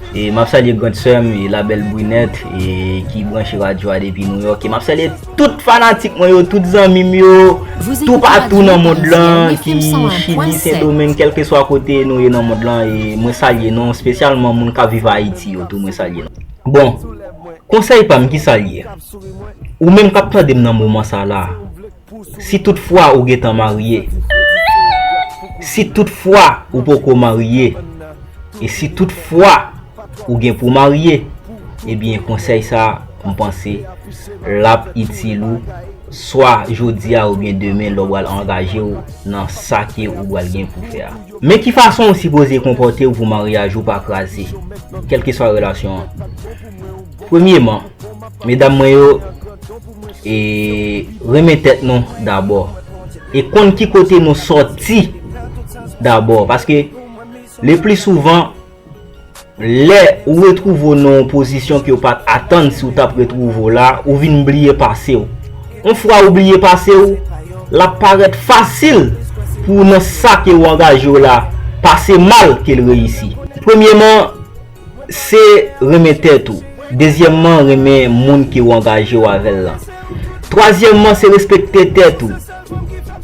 E m ap salye grand sè m e la bèl Brunette e ki branche radyo a depi New York. E m ap salye tout fanatik mwen yo, tout zanmi m yo, toupatou nan mond lan, ki Chili, Sendomeng, kèlkeswa kote nou ye nan mond lan. E mwen salye nou, espesyalman moun k ap viv Ayiti yo tou, mwen salye nou. Bon, konsèy pa m ki sa l ye? Ou menm k ap tande m nan moman sa la, si tout fwa ou gentan marye, si tout fwa ou poko marye, e si tout fwa ou gen pou marye, ebyen konsèy sa, m panse l ap itil ou swa jodi a oubyen demen lè w pral angaje w nan sa ke ou pral gen pou fè a. Men ki fason ou sipoze konpòte w pou maryaj ou pa kraze, kèlkeswa relasyon an. Premyeman, medam mwen yo, e renmen tèt nou dabò. E konn ki kote nou sòti dabò. Paske le pli souvan, lè ou retwouve w nan yon pozisyon ke w pa t atann si w t ap retwouve w la, ou vin bliye pase w. Yon fwa ou bliye pase w, l ap parèt fasil pou w nan sa ke w angaje w la pase mal ke l reyisi. Premyeman, se renmen tèt ou. Dezyèmman, renmen moun ke w angaje w avè l lan. Twazyèmman, se respekte tèt ou.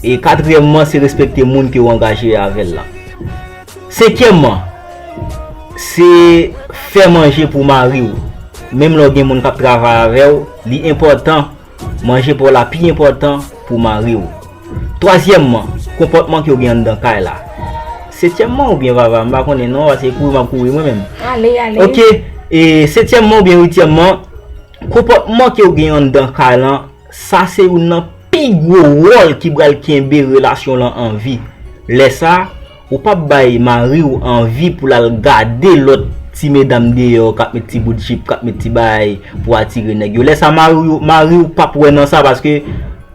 E katriyèmman, se respekte moun ke w angaje avè l lan. Senkyèmman, se fè manje pou mari w. Menm lè w gen moun k ap travay avè w, li enpòtan, manje pa w la pi enpòtan pou mari w. Twazyèmman, konpòtman ke w gen anndan kay la. Setyèmman oubyen Vava, m pa konnen non, paske kouri m ap kouri mwen menm. Ale, ale. Oke, e setyèmman oubyen uityèmman, konpòtman ke w gen anndan kay lan, sa se youn nan pi gwo wòl ki pral kenbe relasyon lan an vi. Lè sa, ou p ap bay mari w anvi pou l al gade lòt ti medam deyò k ap met ti bout jip, k ap met ti bagay pou atire nèg yo. Lè sa, mari w, mari w p ap wè nan sa paske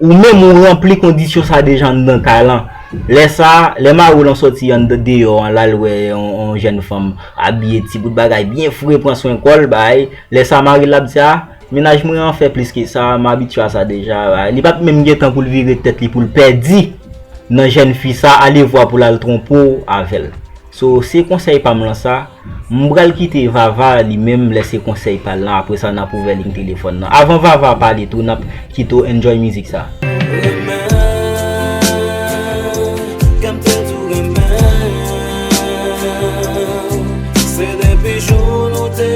ou menm ou ranpli kondisyon sa deja anndan kay lan. Lè sa, lè mari w lan sòti anndan deyò an, l al wè yon, yon jèn fanm abiye ti bout bagay byen fre, pran swen kò l, bay. Lè sa, mari l ap di, a, mennaj mwen an fè plis ke sa, m abitye a sa deja. Li p ap menm gen tan pou l vire tèt li pou l pèdi nan jèn fi sa, alevwa pou l al twonpe w avè l. So, se konsèy pa m lan sa. M pral kite Vava li menm lese konsèy pa l lan, apre sa n ap ouvè liy telefòn nan. Avan Vava pale tou, n ap kite w enjoy mizik sa. Renmen, kè m te tou renmen. Se depi jou nou te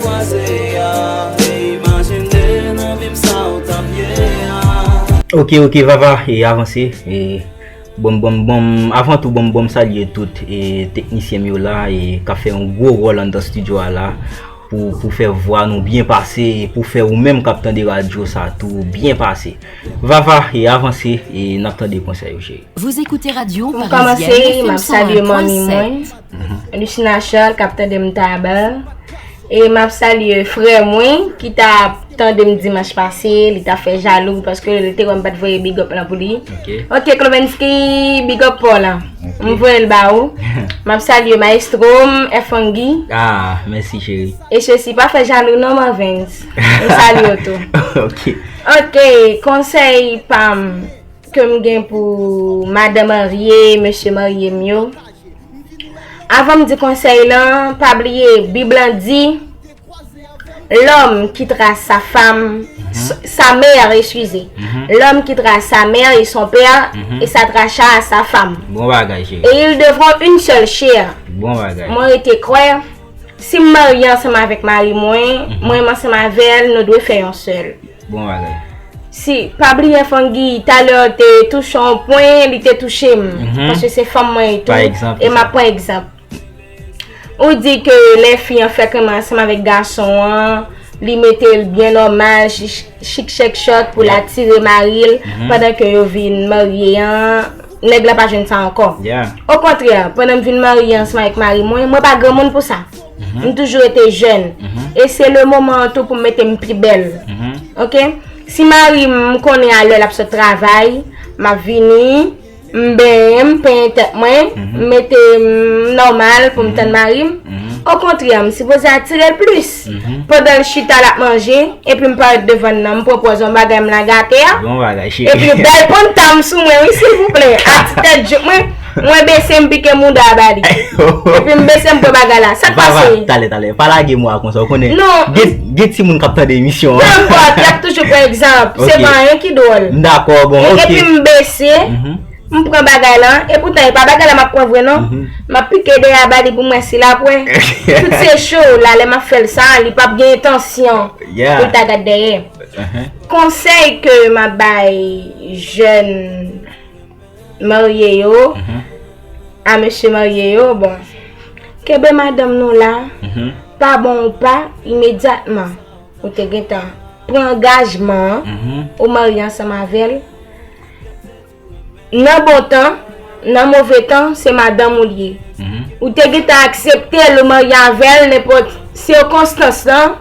kwaze a, te imajine nan vi m sa w t ap ye a. Ok, ok, Vava, e avanse. E, bon, bon, bon, avan tou, bon, bon, m salye tout e, teknisyen m yo la, e k ap fè yon gwo wòl anndan estidyo a la, pou, pou fè vwa nou byen pase, e pou fè ou menm k ap tande radyo sa tou byen pase. Vava, e avanse, e n ap tande konsèy ou, cheri. Vous écoutez Radio Pou m kòmanse, Parisienne m ap F M salye manmi cent un point sept. Mwen, Lucina Charles, k ap tande m taba. E m ap salye frè mwen, ki t ap tande m dimanch pase, li t ap fè jalou, paske li te wè m pa t voye big up lan pou li. Ok. Ok, Klobensky, big up pa w lan. Ok. M voye l ba ou. M ap salye maestro m, F Anguille. Ah, mèsi, cheri. E sesi, pa fè jalou non, Marvens. M salye w tou. Ok. Ok, konsèy pa m ke m gen pou madan marye, mesye marye m yo. Avan m di konsèy lan, pa bliye, Bib lan di, l'homme quittera sa femme, s- sa mère, excusez. L'homme quittera sa mère et son père et s'attachera à sa femme. Bon bagay, cheri. Et ils devront une seule chair. Bon bagay. Mwen rete kwè, si m marye ansanm avèk mari mwen, mwen menm ansanm avè l, nou dwe fè yon sèl. Bon bagay. Si, pa bliye F Anguille, talè te touche yon pwen, li te touche m. Mhm. Paske se fanm mwen e tou. Pa egzanp, E m ap sa. Pran egzanp. Ou di ke lè fi an fèk renmen ansanm avèk gason an, li mete l byen nòmal, chik chèk chòt pou l atire mari l pandan ke yo vin marye an, nèg la pa jwenn sa ankò. Okontrè, pandan m vin marye ansanm avèk mari mwen, mwen pa granmoun pou sa. M toujou rete jèn. E se le moman an tou pou m mete m pi bèl. Oke? Si mari m, m konnen a lè l ap sot travay, m ap vini, m benyen, m penyen tèt mwen, m mete m nòmal pou m tann mari m. Okontrè, m sipoze atire l plis. Pandan l chita l ap manje, epi m parèt devan l nan, m pran pòz yon bagay, m lage atè a. Bon bagay, cheri. Epi bèl pantam sou mwen, wi, silvouplè. Ak ti tèt jouk mwen, mwen bese, m pike mouda a ba li. Epi m bese, m pran bagay la. Sa k pase? Vava, talè, talè. Pa lage mwa konsa, ou konnen. Non. Gen, gen timoun k ap tande emisyon an. Peu importe, y ap toujou pran egzanp. Se pa anyen ki dwòl. M dakò, bon, oke. Epi m bese, m pran bagay la, epoutan e pa bagay la m ap pran vre non. M ap pike dèyè a ba li pou m wè si l ap wè. Tout se cho la, lè m ap fè l sa, li p ap gen entansyon pou l ta gad dèyè. Konsèy ke m ap bay jèn marye yo, a mesye marye yo, bon, kenbe madanm nou la, pa bon ou pa, imedyatman ou te gentan pran angajman an, ou marye ansanm avè l, nan bon tan, nan move tan, se madanm ou l ye. Ou te gentan aksepte l, ou marye avè l, nenpòt sikonstans lan,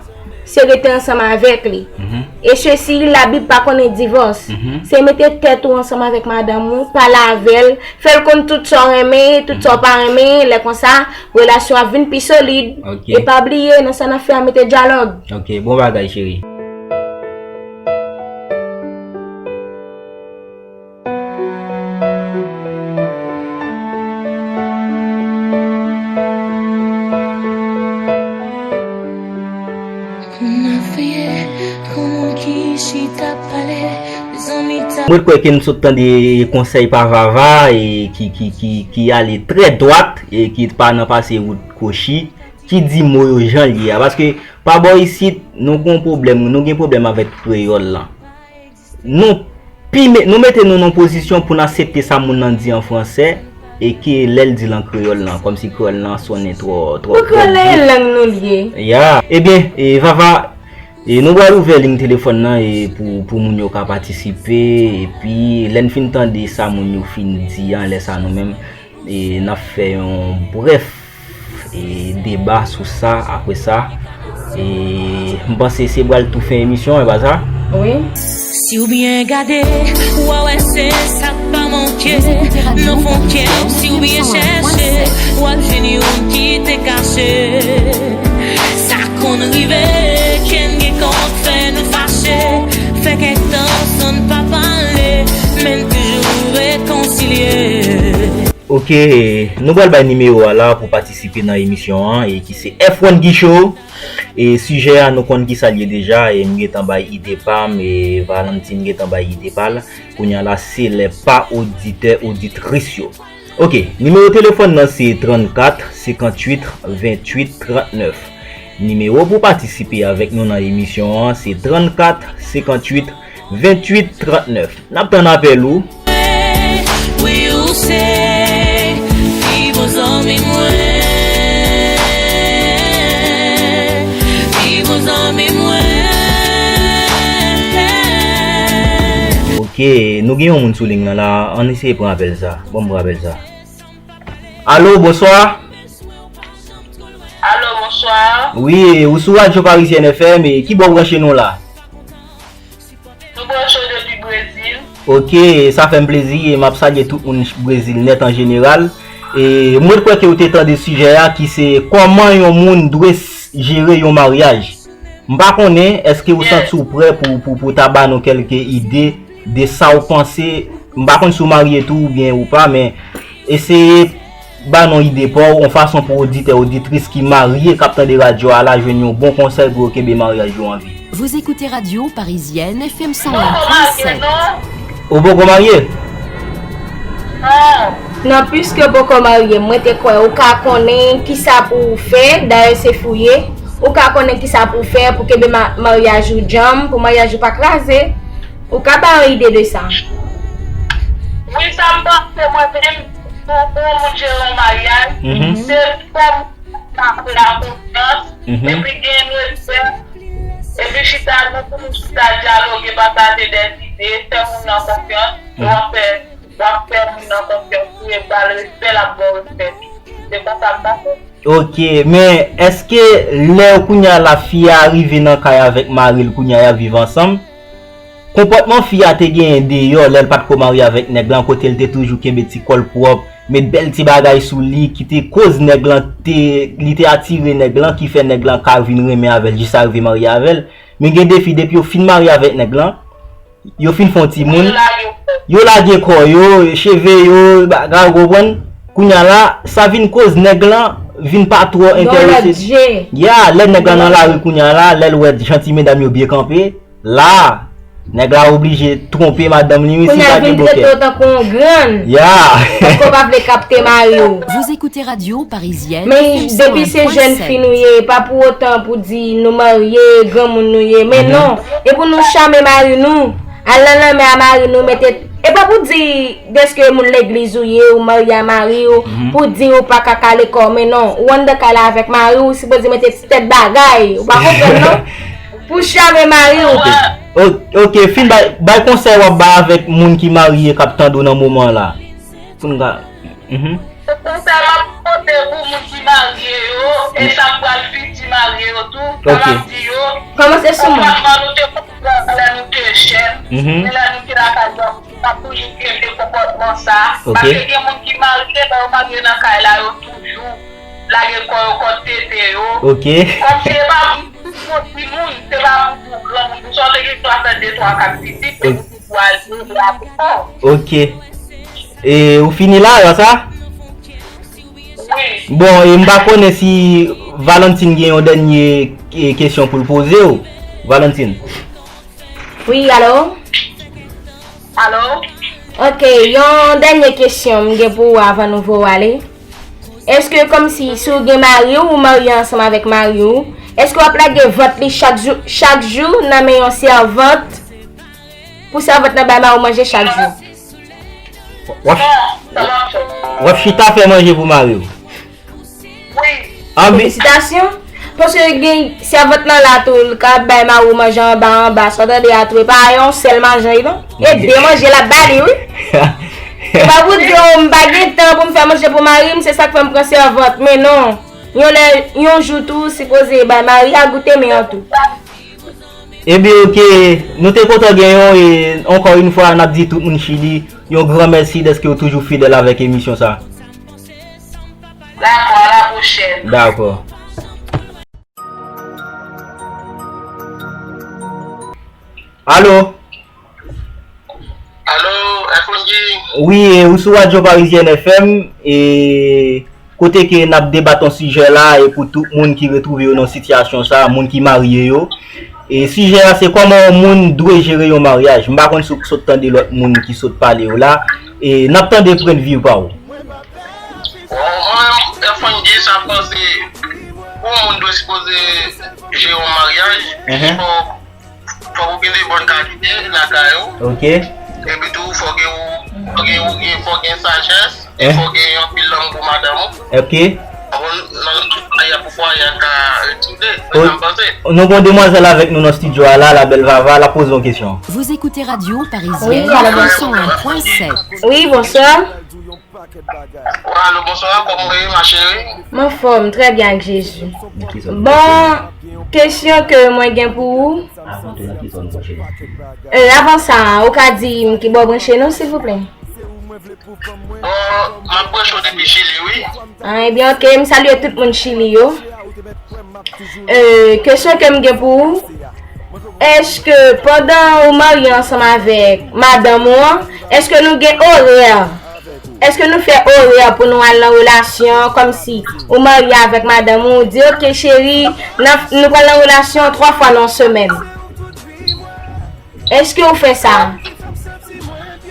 se rete ansanm avèk li. E sesi, Labib pa konnen divòs. Se mete tèt ou ansanm avèk madanm ou, pale avè l, fè l konn tout sa w renmen, tout sa w pa renmen, lè konsa, relasyon ap vin pi solid. E pa bliye, nan sa n ap fè a, mete dyalòg. Ok, bon bagay, cheri. Mwen kwè ke n sot tande konsèy pa Vava e ki, ki, ki, ki ale trè dwat e ki pa nan pase wout kwochi, ki di mo yo jan l ye a. Paske pa bò isit, nou gen pwoblèm, nou gen pwoblèm avèk kreyòl lan. Nou pi me-, nou mete nou nan pozisyon pou n aksepte sa moun nan di an fransè e ke lè l di l an kreyòl lan, kòmsi kreyòl lan sonnen twò, twò, twò. Pou kreyòl lan e lang nou l ye. Ya. Ebyen, e, Vava, e, nou pral ouvè liy telefòn nan e pou, pou moun yo ka patisipe, epi lè n fin tande sa moun yo fin di an, lè sa nou menm, e, n ap fè yon brèf e deba sou sa apre sa. E m panse se pral tou fen emisyon an, e pa sa? Wi. Si w byen gade, w a wè se sa k pa manke nan fon kè w. Si w byen chèche, w ap jwenn youn ki te kache. Sa konn rive, kenn gen kont fè nou fache. Fè kèk tan san n pa pale, men n toujou rekonsilye. Ok, nou pral bay nimewo a la pou patisipe nan emisyon an, e ki se F one Guicho. E sijè a nou konn ki sa l ye deja, e m gentan bay ide pa m, e Valentine gentan bay ide pa l. Kounye a la, se lè pa oditè, oditris yo. Ok, nimewo telefòn nan se trannkat, senkantuit, venntuit, trannèf. Nimewo pou patisipe avèk nou nan emisyon an, se trannkat, senkantuit, venntuit, trannèf. N ap tann apèl ou. Wi, ou se pi bon zanmi mwen. Pi bon zanmi mwen. Ok, nou gen yon moun sou liy nan la. Ann eseye pran apèl sa. Bon, m pran apèl sa. Alo, bonswa. Alo, bonswa. Wi, ou sou Radyo Parizyen F M, e ki bò w branche nou la? Nou branche w depi Brezil. Ok, sa fè m plezi, e m ap salye tout moun Brezil nèt an jeneral. E mwen kwè ke w te tande sijè a ki se kòman yon moun dwe s-, jere yon maryaj. M pa konnen, èske w santi w prè pou, pou, pou ta ba nou kèlke ide de sa w panse. M pa konn si w marye tou oubyen ou pa, men eseye ba nou ide pa w, yon fason pou oditè, oditris ki marye, k ap tande radyo a la, jwenn yon bon konsèy pou yo kenbe maryaj yo an vi. Vous écoutez Radio Parisienne, F M cent un point sept. Ou poko marye? Non, piske poko marye, mwen te kwè ou ka konnen kisa pou w fè, dayè se fouye, ou ka konnen kisa pou w fè pou kenbe ma-, maryaj ou djanm, pou maryaj ou pa kraze. Ou ka ba yon ide de sa? Wi, sa m panse mwen menm, pou, pou yon moun jere yon maryaj, se kòm la konfyans, epi gen respè, epi chita nou pou nou chita dyaloge, pataje dè zide, fè moun nan konfyans, e w ap fè, w ap fè moun nan konfyans, ou e ba l respè, l ap ba w respè tou. Se konsa m panse. Ok, men èske lè kounye a la fi a rive nan kay avèk mari l kounye a y ap viv ansanm, konpòtman fi a te genyen deyò lè l pa t ko marye avèk nèg lan kote l te toujou kenbe ti kò l pwòp, met bèl ti bagay sou li ki te koz nèg lan te, li te atire nèg lan ki fè nèg lan ka vin renmen avè l jis arive marye avè l. Men gen de fi depi yo fin marye avèk nèg lan, yo fin fè yon timoun, yo lage kò yo, cheve yo, bagay, ou konprann? Kounye a la, sa vin koz nèg lan vin pa twò enterese. Ya, lè nèg lan nan lari kounye a la, lè l wè jan ti medam yo byen kanpe, la, nèg la oblije twonpe madanm li wi si pa gen bòkè. Kounye a l vin trete w tankou yon grann. Ya. Tankou w pa vle kapte mari w. Vous écoutez Radio Parisienne. Men depi se jèn fi nou ye, pa pou otan pou di nou marye, granmoun nou ye. Men non, e pou nou chame mari nou. Al nan lanmè a mari nou mete. E pa pou di dèske moun legliz ou ye, ou marye a mari w, pou di ou pa ka kale kò w, men non, ou anndan kay la avèk mari w, ou sipoze mete ti tèt bagay, ou pa konprann non? Pou chame mari w. Ok, ok, fin bay, bay konsèy w ap bay avèk moun ki marye k ap tande w nan moman la. Pou n ka. Mhm. Konsèy m ap pote pou moun ki marye yo, e sa k pral fiti marye yo tou, sa m ap di yo, kòmanse sou mwen. Konpòtman nou te konn pran lè nou te jèn, men lè nou te lakay nou, nou t ap toujou kenbe konpòtman sa. Paske gen moun ki marye, lè yo marye nan kay la, yo toujou lage kò yo kòd tete yo. Kòmsi se pa pou timoun, se pa pou granmoun. Ou sòti gen dwa fè de, twa, kat pitit, epi ou toujou al jere avèk kò w. Ok. E ou fini la, sa? Bon, e m pa konnen si Valentine gen yon dènye, e, kesyon pou l poze w. Valentine. Wi, alo? Alo? Ok, yon dènye kesyon m gen pou ou avan nou voye w ale. Èske kòmsi si w gen mari w, ou marye ansanm avèk mari w, èske w ap lage vant li chak jou, chak jou nan men yon sèvant pou sèvant nan bay mari w manje chak jou? W ap, w ap chita fè manje pou mari w. Wi. Felisitasyon. Paske gen sèvant lan la tou, l ka bay mari w manje anba, anba, sa w tande a tou, e pa yon sèl manje, non. E de manje l ap ba li, wi. E pa pou di, o, m pa gen tan pou m fè manje pou mari m, se sa k fè m pran sèvant. Men non. Yon lè, yon jou tou, sipoze bay mari a goute men an tou. Ebyen, ok, nou te kontan gen yon, e, ankò yon fwa, n ap di tout moun Chili, yon gran mèsi dèske yo toujou fidèl avèk emisyon sa. Dakò, a la pwochèn. Dakò. Alo? Alo, F O N G? Wi, e, ou sou Radyo Parizyen F M, e, kote ke n ap debat yon sijè la, e pou tout moun ki retwouve yo nan sitiyasyon sa, moun ki marye yo. E sijè a se kòman yon moun dwe jere yon maryaj. M pa konn si w sot tande lòt moun ki sot pale yo la. E n ap tande pwennvi pa w. Bon, mwen menm, F O N G, sa m panse, pou yon moun dwe sipoze jere yon maryaj, fò Fòk ou gen de bòn kalite lakay ou. Ok. Epi tou, fòk gen ou, fòk gen ou, gen, fòk gen sajès, e fòk gen anpil lanmou pou madanm ou. Ok. Bon, nan, nan, pou fwaye a ka retounen. Mwen, sa m panse. Nou gen yon demwazèl avèk nou nan estidyo a la, la belle Vava, l ap poze yon kesyon. Vous écoutez Radio Parisienne, wi, alo, bonswa. Cent un point sept. Wi, bonswa. Alo, bonswa, kòman w ye, ma chérie? M anfòm, trè byen ak Jezi. Bon, kesyon ke mwen gen pou ou. Euh, avan sa, ou ka di m ki bò w branche nou, silvouplè? Bon, m ap branche w depi Chili, wi. Ah, ebyen, ok, m salye tout moun Chili yo. Euh, kesyon ke m gen pou ou, èske pandan ou marye ansanm avèk madanm ou an, èske nou gen orè? Èske nou fè orè pou nou al nan relasyon, kòmsi ou marye avèk madanm ou, ou di, "Ok, cheri, n ap, nou pral nan relasyon twa fwa nan semèn." Èske ou fè sa?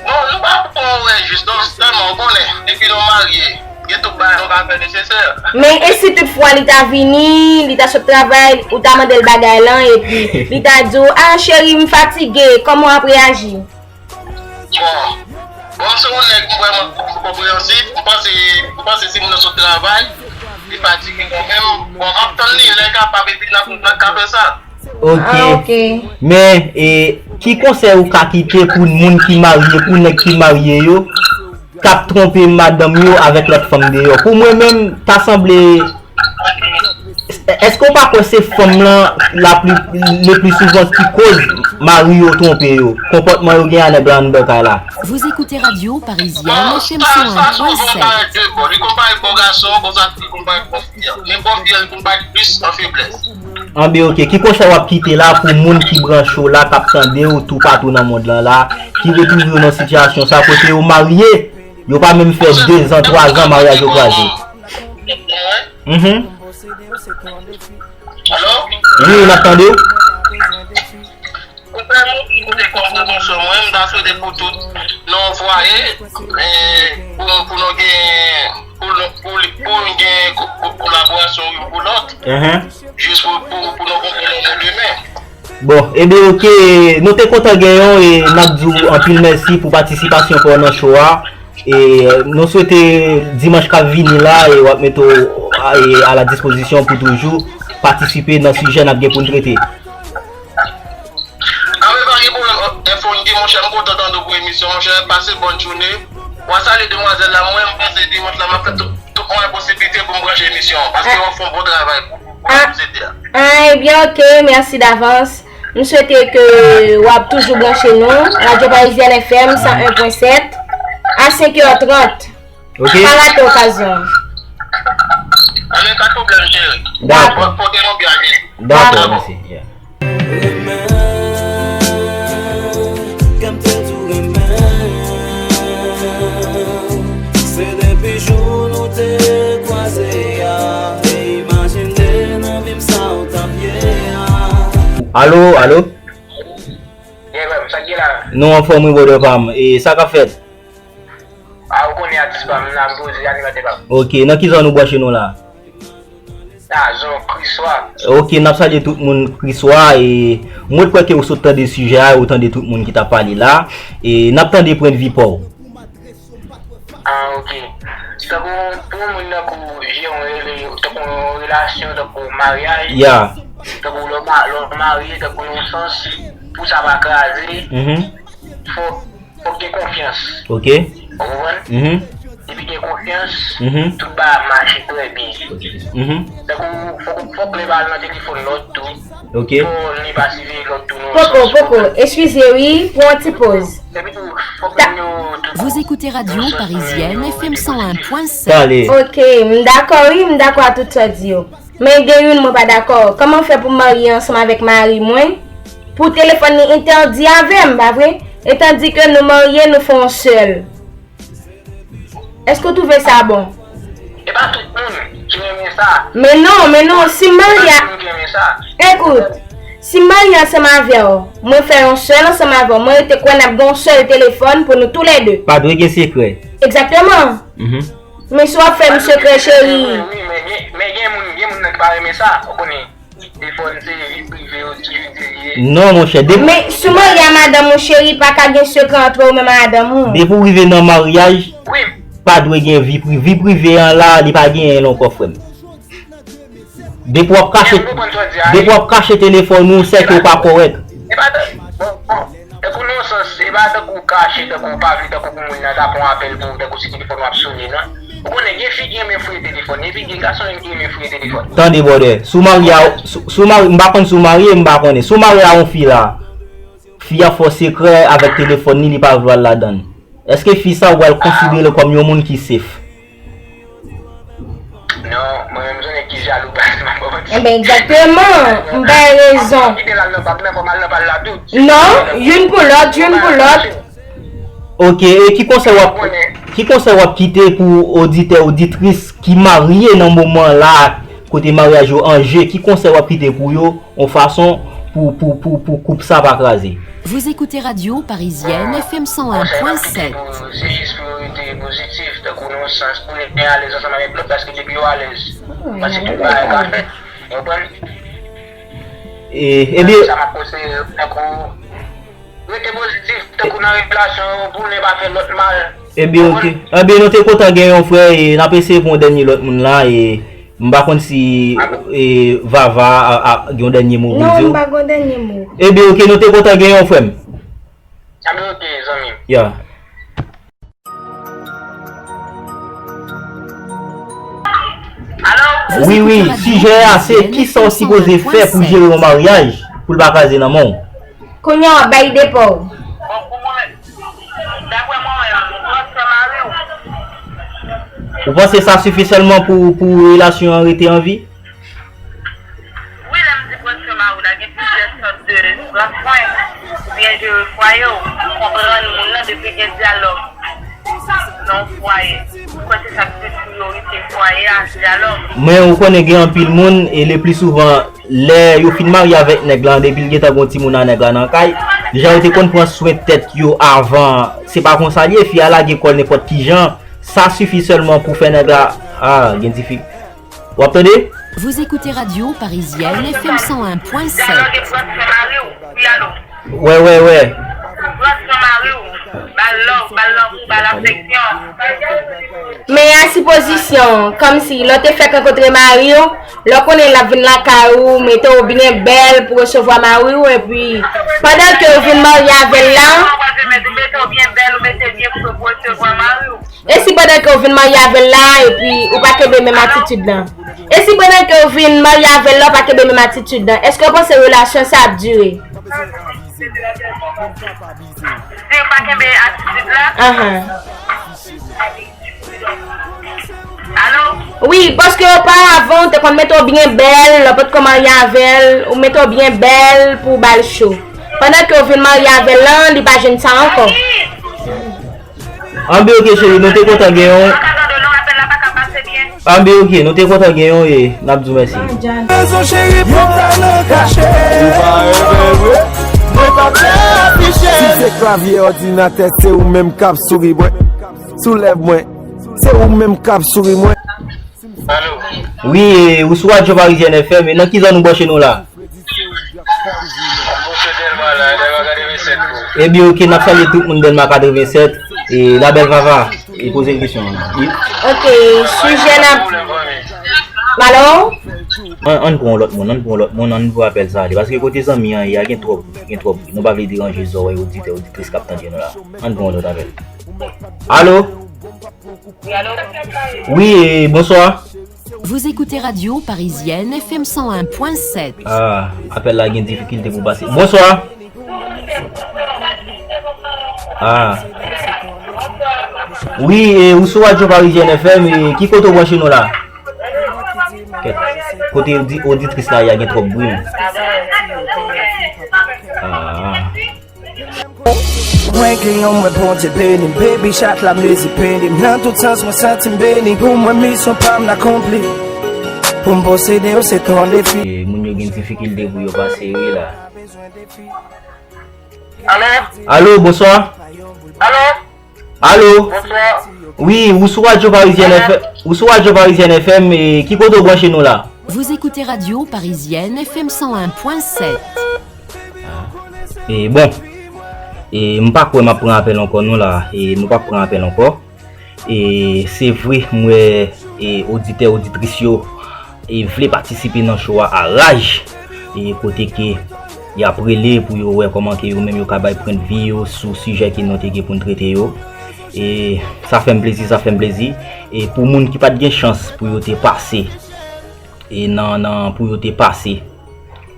Non, nou pa fè orè jis, non, sèlman, ou konnen, depi nou marye, gen tout bagay nou ka fè nesesè. Men e si tout fwa li ta vini, li ta sot travay, ou ta mande l bagay lan, epi li ta di w, "Ah, cheri, m fatige," kòman w ap reyaji? Bon, bon, m se yon nèg m vrèman konpreyansif. M panse, m panse si moun nan sot travay, li fatige kanmenm, Bon, m ap tann li, lè l kapab, epi n ap, n ap ka fè sa. Ok. Ah, ok. Men, e, ki konsèy ou ka kite pou moun ki marye, pou nèg ki marye yo, k ap twonpe madanm yo avèk lòt fanm deyò? Pou mwen menm, ta sanble, èske w pa kwè se fanm lan la pli, le pli souvan ki koz mari yo twonpe yo? Konpòtman yo gen a nèg la anndan kay la. Vous écoutez Radio Parisienne, Bon, F M sa, sa souvan cent un point sept. Parèt de bò. Li konn parèt bò gason, konsa li konn parèt bò fi a. Men bò fi a, li konn parèt plis an feblès. Anben, ok. Ki konsèy w ap kite la pou moun ki branche w la, k ap tande w toupatou nan mond lan la, ki retwouve yo nan sitiyasyon sa, kote yo marye, yo pa menm fè de zan, twa zan, maryaj yo kraze? Mhm. Alo? Wi, n ap tande w. Ou fè moun ki koute kòm pwomosyon, mwen, m ta swete pou tout nan yon fwaye, e, pou, pou nou gen, pou, nou- pou, pou nou gen ko- ko- kolaborasyon youn pou lòt, Mhm. jis pou, pou, pou nou konprann yon moun demen. Bon, ebyen, ok, nou te kontan gen w e n ap di w anpil mèsi pou patisipasyon pa w nan show a. E nou swete dimanch k ap vini la, e w ap mete w a, e a la dispozisyon pou toujou patisipe nan sijè n ap gen pou n trete. Anben, pa gen pwoblèm, F O N G, monchè, m kontan tande w pou emisyon, monchè, pase bòn jounen. W a salye demwazèl la, mwen, m panse dimanch la, m ap fè tout, tout mwayen posiblite pou m branche emisyon an, paske w ap fè yon bon travay pou, pou, pou Ah, sosiyete a. Ah, ebyen, ok, mèsi davans. M swete ke w ap toujou branche nou, Radio Parisienne F M san en pwen sèt, a senk è trant. Ok. Pa rate okazyon an. Anben, pa t pwoblèm, cheri. Dakò. Dakò. Pote nou byen, cheri. Dakò, Dakò. Mèsi. Yeah. Renmen, kè m te tou renmen. Se depi jou nou te kwaze a, e imajine nan vi m sa w t ap ye a. Alo, alo? Ye, frè m, sa k gen la? Nou anfòm, wi, brother pa m. E sa k ap fèt? A, ou konnen atis pa m, m la, m poze animatè pa m. Ok, nan ki zòn ou branche nou la? Nan zòn Kriswa. Ok, n ap salye tout moun Kriswa, e mwen kwè ke ou sot tande sijè a, ou tande tout moun ki t ap pale la, e n ap tande pwendvi pa w. Ah, ok. Tankou pou yon moun tankou Jérôme rele, tankou yon relasyon, tankou maryaj, Yeah. tankou lè w ma- lè w marye, tankou yon sans, pou sa pa kraze, Mhm. fòk, fòk gen konfyans. Ok. Ou konprann? Mhm. Depi gen konfyans, Mhm. tout bagay ap mache trè byen. Mhm. Tankou fòk, fòk lè pa al nan telefòn lòt tou. Ok. Pou li pa siveye lòt tou nan Poko, sans poko, eskize wi, pran yon ti poz. Epi tou, fòk moun yo tou Vous écoutez Radio Parisienne, F M san en pwen sèt. Pale. Ok, m dakò wi, m dakò a tout sa w di yo. Men gen youn mwen pa dakò. Kòman fè pou m marye ansanm avèk mari mwen? Pou telefòn li entèdi avè m, pa vre? Etandike nou marye, nou fè yon sèl. Èske w twouve sa bon? E pa tout moun ki renmen sa. Men non, men non, si m marye a, Tout moun ki renmen sa. Ekout, si m marye ansanm avè w, mwen fè yon sèl ansanm avè w, mwen rete kwè n ap gen yon sèl telefòn pou nou toulède. Pa dwe gen sekrè. Egzakteman. Mhm. Men si w ap fè m sekrè, cheri. Wi, men gen, men gen moun, gen moun nan ki pa renmen sa, ou konnen. Telefòn se vi prive yo, ki li ye. Non, monchè, depi Men si w marye a madanm ou, cheri, pa ka gen sekrè antre ou menm a madanm ou. Depi w rive nan maryaj, Wi. pa dwe gen vi prive. Vi prive an la, li pa genyen ankò, frè m. Depi w ap kache, Men ou konprann sa w di a, depi w ap kache telefòn ou, se ke w pa kòrèk. E pa tan- bon, bon. Tankou nan yon sans, se pa tankou w kache, tankou w pa vle, tankou pou moun nan ta pran apèl pou ou, tankou se telefòn w ap sone, non. Ou konnen, gen fi ki renmen fouye telefòn, epi gen gason ki renmen fouye telefòn. Tande, brother, si w marye a, si, si w marye, m pa konn si w marye, m pa konnen. Si w marye a yon fi la, fi a fè w sekrè avèk telefòn li, li pa vle w al ladan l. Èske fi sa ou pral konsidere l kòm yon moun ki safe? Non, mwen menm, se nèg ki jalou, baz, m ap ba w manti. Enben, egzakteman, m bay rezon. Kite l al nan pa m nan, fò m al nan pa l la tou. Non, youn pou lòt, youn pou lòt. Ok, e ki konsèy w ap, ki konsèy w ap kite pou oditè, oditris ki marye nan moman la, kote maryaj yo an je, ki konsèy w ap kite pou yo, yon fason pou, pou, pou, pou koup sa pa kraze? Vous écoutez Radio Parisienne, F M san en pwen sèt. Konsèy m ap kite pou, se jis pou yo rete pozitif, tankou nan yon sans, pou yo byen alèz ansanm avèk lòt, paske depi yo alèz, paske tout bagay ka fèt. Ou konprann? E, ebyen, sa m ap konseye yo, tankou, rete pozitif, tankou nan relasyon yo, pou youn pa fè lòt mal. Ebyen, ok. Ebyen, nou te kontan gen yon frè, e n ap eseye pou yon dènye lòt moun la, e M pa konn si e, Vava a, a, gen yon dènye mo pou l di w. Non, m pa gen yon dènye mo. Ebyen, oke, nou te kontan genyen w, frè m. Ebyen, oke, zanmi m. Ya. Wi, wi, sijè a se kisa w sipoze fè pou jere yon maryaj pou l pa kraze nan men w. Kounye a w ap bay ide pa w. Bon, pou mwen, daprè mwen menm, ou pran swen mari w. Ou panse sa sifi sèlman pou, pou relasyon an rete an vi? Wi, lè m di pran swen mari w la, gen plizyè sòt de pran swen, oubyen jere fwaye w, konprann moun nan depi gen dyalòg nan yon fwaye. M kwè se sa ki plis priyorite fwaye a, dyalòg. Men ou konnen gen anpil moun, e le pli souvan, lè yo fin marye avèk nèg la, depi l gentan gon timoun a nèg la nan kay, jan yo te konn pran swen tèt yo avan, se pa konsa l ye, fi a lage kò l nenpòt ki jan, sa sifi sèlman pou fè nèg la, a, gen difi-, w ap tande? Vous écoutez Radio Parisienne F M cent un point sept. Dyalòg e pran swen mari w. Wi, alo. Wè, wè, wè. Pran swen mari w. Ba l love, ba l lanmou, ba l afeksyon. Men a sipozisyon, kòmsi lè w te fèk rankontre mari w, lè w konnen l ap vin lakay ou, mete w byen bèl pou resevwa mari w, epi pandan ke w vin marye avè l la, mete w byen bèl, ou mete byen pou resevwa mari w. E si pandan ke w vin marye avè l la, epi ou pa kenbe menm atitid lan? E si pandan ke w vin marye avè l la, ou pa kenbe menm atitid lan, èske w panse relasyon sa ap dire? Si w pa kenbe atitid la? Ahan. Alo? Wi, paske oparavan, ou te konn mete w byen bèl, lè w potko marye avè l, ou mete w byen bèl pou w ba l cho. Pandan ke w vin marye avè l lan, li pa jwenn sa ankò. Anben oke cheri, nou te kontan genyen w. Anben oke, nou te kontan genyen w e n ap di w mèsi. Rezon cheri, pran nan kache. Ou pa reve vre. Mwen pa vle afiche. Si se klavye òdinatè, se ou menm k ap souri mwen. Sou lèv mwen, se ou menm k ap souri mwen. Alo. Wi, e, ou sou Radyo Parizyen F M, e nan ki zòn ou branche nou la? Ebyen, oke, n ap salye tout moun Dèlma katrevennsèt, e, Labèl Vava, e, poze l kesyon an. Wi. Oke, sijè n ap, alo? Ann, ann pran yon lòt moun, ann pran yon lòt moun, ann pran apèl sa ale, paske kote zanmi an ye a gen twòp, gen twòp bri. Nou pa vle deranje zòrèy oditè, oditris k ap tande nou la. Ann pran yon lòt apèl. Alo? Wi, alo? Wi, e, bonswa. Vous écoutez Radio Parisienne F M cent un point sept. Ah, apèl la gen difikilte pou pase. Bonswa. Ah. Wi, e, ou sou Radyo Parizyen F M, e, ki kote w branche nou la? Kèt. Kote odi-, oditris la ye a gen twòp bri. Ah. Mwen gen yon mwen Bondye beni m, baby chat la mezi peni m, nan tout sans mwen santi m beni, pou mwen misyon pa m n akonpli, pou m posede w se ton defi. E, moun yo gen difikilte pou yo pase wi la. Alo? Alo, bonswa. Alo? Alo? Bonswa. Wi, ou sou Radyo Parizyen F M, ou sou Radyo Parizyen F M, e, ki kote w branche nou la? Vous écoutez Radio Parisienne F M cent un point sept. E, bon, e, m pa kwè m ap pran apèl ankò non la, e, nou p ap pran apèl ankò. E, se vre, m wè, e, oditè, oditris yo, e, vle patisipe nan show a a raj, e, kote ke y ap rele pou yo wè kòman ke yo menm yo ka bay pwennvi yo sou sijè ke nou te gen pou n trete yo. E, sa fè m plezi, sa fè m plezi. E, pou moun ki pa t gen chans pou yo te pase, e, nan, nan, pou yo te pase,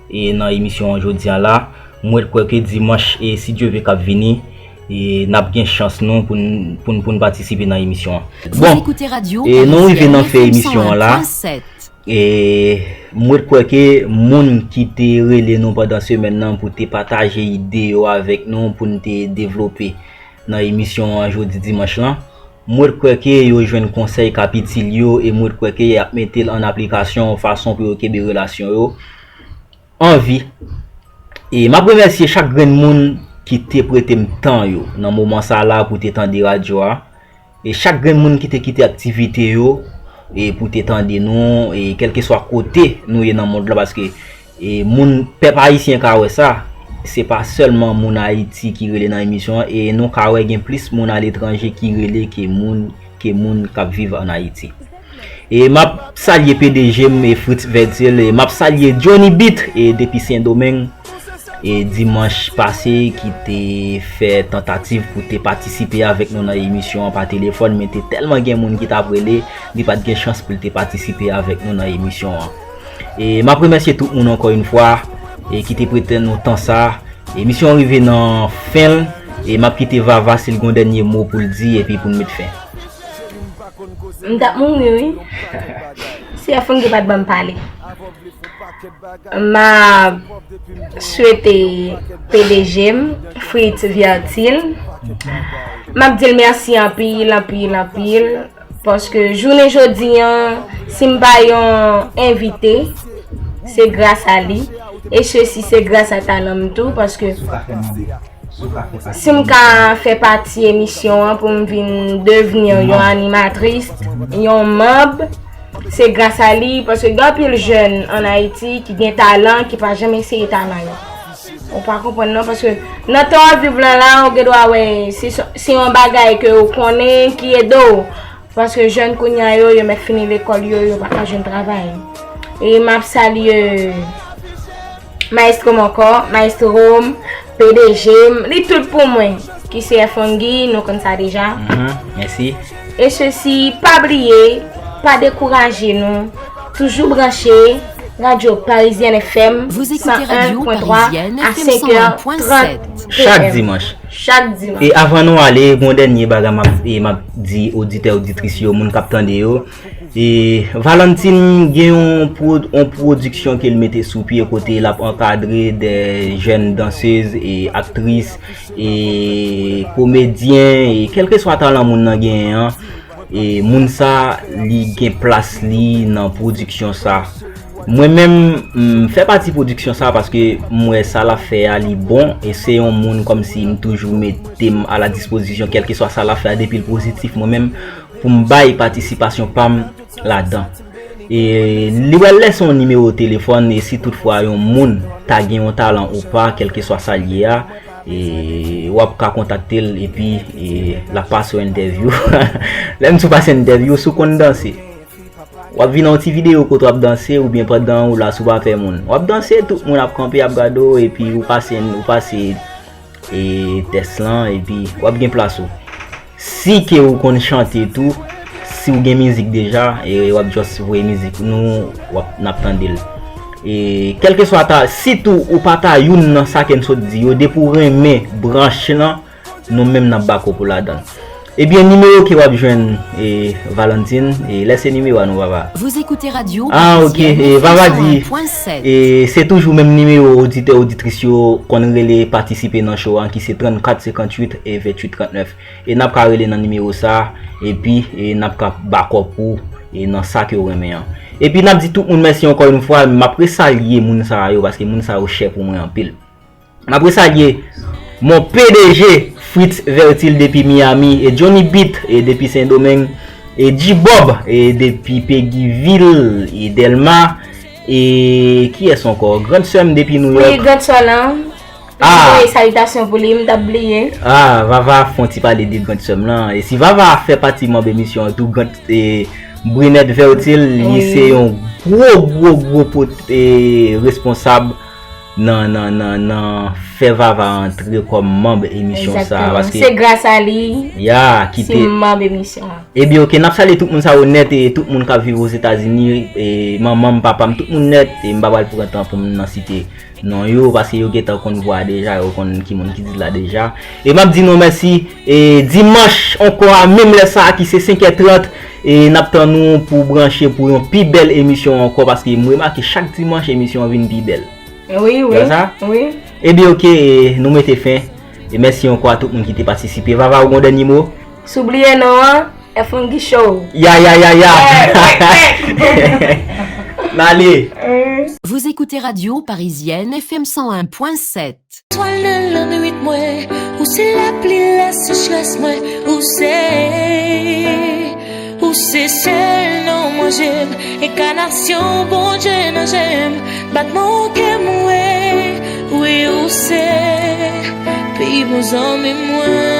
e, nan emisyon an jodi a la. Mwen kwè ke dimanch, e, si Dye vle k ap vini, e, n ap gen chans nou pou n, pou n, pou n patisipe nan emisyon an. Bon, e, nou rive nan fen emisyon an la. E, mwen kwè ke moun ki te rele nou pandan semèn nan pou te pataje ide yo avèk nou, pou n te devlope nan emisyon an jodi dimanch lan, mwen kwè ke yo jwenn konsèy k ap itil yo e mwen kwè ke y ap mete l an aplikasyon yon fason pou yo kenbe relasyon yo an vi. E m ap remèsye chak grenn moun ki te prete m tan yo nan moman sa la pou te tande radyo a. E chak grenn moun ki te kite aktivite yo, e pou te tande nou, e kèlkeswa kote nou ye nan mond lan, paske, e moun, pèp ayisyen ka wè sa, se pa sèlman moun Ayiti ki rele nan emisyon an, e nou ka wè gen plis moun aletranje ki rele ke moun, ke moun k ap viv ann Ayiti. E m ap salye P D G m, e Fritz Vertil, e m ap salye Johnny Beat, e depi Sendomeng, e dimanch pase ki te fè tantativ pou te patisipe avèk nou nan emisyon an pa telefòn, men te tèlman gen moun ki t ap rele, li pa t gen chans pou l te patisipe avèk nou nan emisyon an. E m ap remèsye tout moun ankò yon fwa, e ki te prete nou tan sa. Emisyon an rive nan fen l, e m ap kite Vava si l gon dènye mo pou l di epi pou n met fen. M t ap mouri wi. Si F N G pa t ban m pale. M ap swete P D G m, Fritz Vertil. M ap di l mèsi anpil, anpil, anpil. Paske jounen jodi an, si m pa yon envite, se gras a li. E sesi se gras a talan m tou, paske si m ka fè pati emisyon an pou m vin devni yon animatris, yon manb, se gras a li, paske gen anpil jèn ann Ayiti ki gen talan, ki pa janm eseye talan yo. Ou pa konprann non, paske nan tan w ap viv lan la, ou gen dwa wè, se, se yon bagay ke ou konnen ki ede w. Paske jèn kounye a yo, yo mèt fini lekòl yo, yo pa ka jwenn travay. E m ap salye Maestro m ankò, Maestro m, P D G m, li tout pou mwen, ki se F N G, nou konn sa deja. Mhm, mèsi. E sesi, pa bliye, pa dekouraje nou, toujou branche Radyo Parizyen F M Vous écoutez Radio san en pwen twa Parisienne a F M senk è cent un point sept. trant Chak P M. Dimanch. Chak dimanch. E avan nou ale, gon dènye bagay m ap, e m ap di oditè, oditris yo, moun k ap tande yo. E Valentin gen yon, pwo, yon pwodiksyon ke l mete sou pye kote l ap ankadre de jèn dansez e aktris e komedyen e kèlkeswa talan moun nan genyen an. E moun sa, li gen plas li nan pwodiksyon sa. Mwen menm, m fè pati pwodiksyon sa paske m wè sa l ap fè a li bon e se yon moun kòmsi m toujou mete m a la dispozisyon kèlkeswa sa l ap fè a depi l pozitif mwen menm pou m bay patisipasyon pa m ladan. E li pral lese yon nimewo telefòn e si toutfwa yon moun ta gen yon talan ou pa kèlkeswa sa l ye a, e w ap ka kontakte l epi e l ap pase w entèvyou. Lè m di w pase entèvyou, si w konn danse. W ap vin nan yon ti videyo kote w ap danse oubyen pandan ou la si w pa pè moun. W ap danse, tout moun ap kanpe ap gade w epi ou pase ou pase e tès lan epi w ap gen plas ou. Si ke ou konn chante tou, si w gen mizik deja, e w ap just voye mizik nou, w ap n ap tande l. E kèlkeswa ta, sitou ou pa ta youn nan sa ke n sot di yo, depi w renmen branch lan, nou menm n ap bak w pou ladan l. Ebyen, nimewo ke w ap jwenn e Valentin, e lese nimewo a nou, Vava. Vous écoutez Radio Ah, ok. Parisienne E Vava di, cent un point sept. e se toujou menm nimewo oditè, oditris yo konn rele patisipe nan show an ki se trannkat senkantuit e venntuit trannèf. E n ap ka rele nan nimewo sa, epi e n ap ka bakòp ou e nan sa ke w renmen an. Epi n ap di tout moun mèsi ankò yon fwa, m ap resalye moun sa yo paske moun sa yo chè pou mwen anpil. M ap resalye mon P D G Fritz Vertil depi Miami, e Johnny Beat e depi Sendomeng, e G-Bob e depi Peguiville e Dèlma, e kiyès ankò? Grandsè m depi Nouyòk. Wi, grandsè lan. Ah. Voye salitasyon pou li, m t ap bliye. Ah, Vava fè yon ti pale de grandsè m lan. E si Vava fè pati manb emisyon an tou, grand, e, Brinette Vertil, li Wi. Se yon gwo, gwo, gwo pot, e, responsab nan, nan, nan, nan fè Vava antre kòm manb emisyon sa. Egzakteman. Paske, Se gras a li ya, ki si te m manb emisyon an. Ebyen, ok, n ap salye tout moun sa yo nèt e tout moun k ap viv Ozetazini, e manman m, papa m, tout moun nèt, e m pa pral pran tan pou m nan site non yo, paske yo gentan konn vwa a deja, yo konn ki moun ki di la deja. E m ap di nou mèsi, e dimanch ankò a menm lè sa a ki se senk è trant, e n ap tann nou pou branche pou yon pi bèl emisyon ankò, paske m remake chak dimanch emisyon an vin pi bèl. Wi, wi. Wè sa? Wi. Ebyen, ok, e nou mete fen. E mèsi ankò a tout moun ki te patisipe. Vava, ou gon dènye mo? Si w bliye non an, F N G Show. Ya, ya, ya, ya. N ale. Vous écoutez Radio Parisienne F M cent un point sept. Etwal nan lanmèrit mwen, ou se lapli lasechrès mwen, ou se, ou se sèl non manje m, enkanasyon Bondye nan je m, batman kè m wi, wi ou se, pi bon zanmi mwen.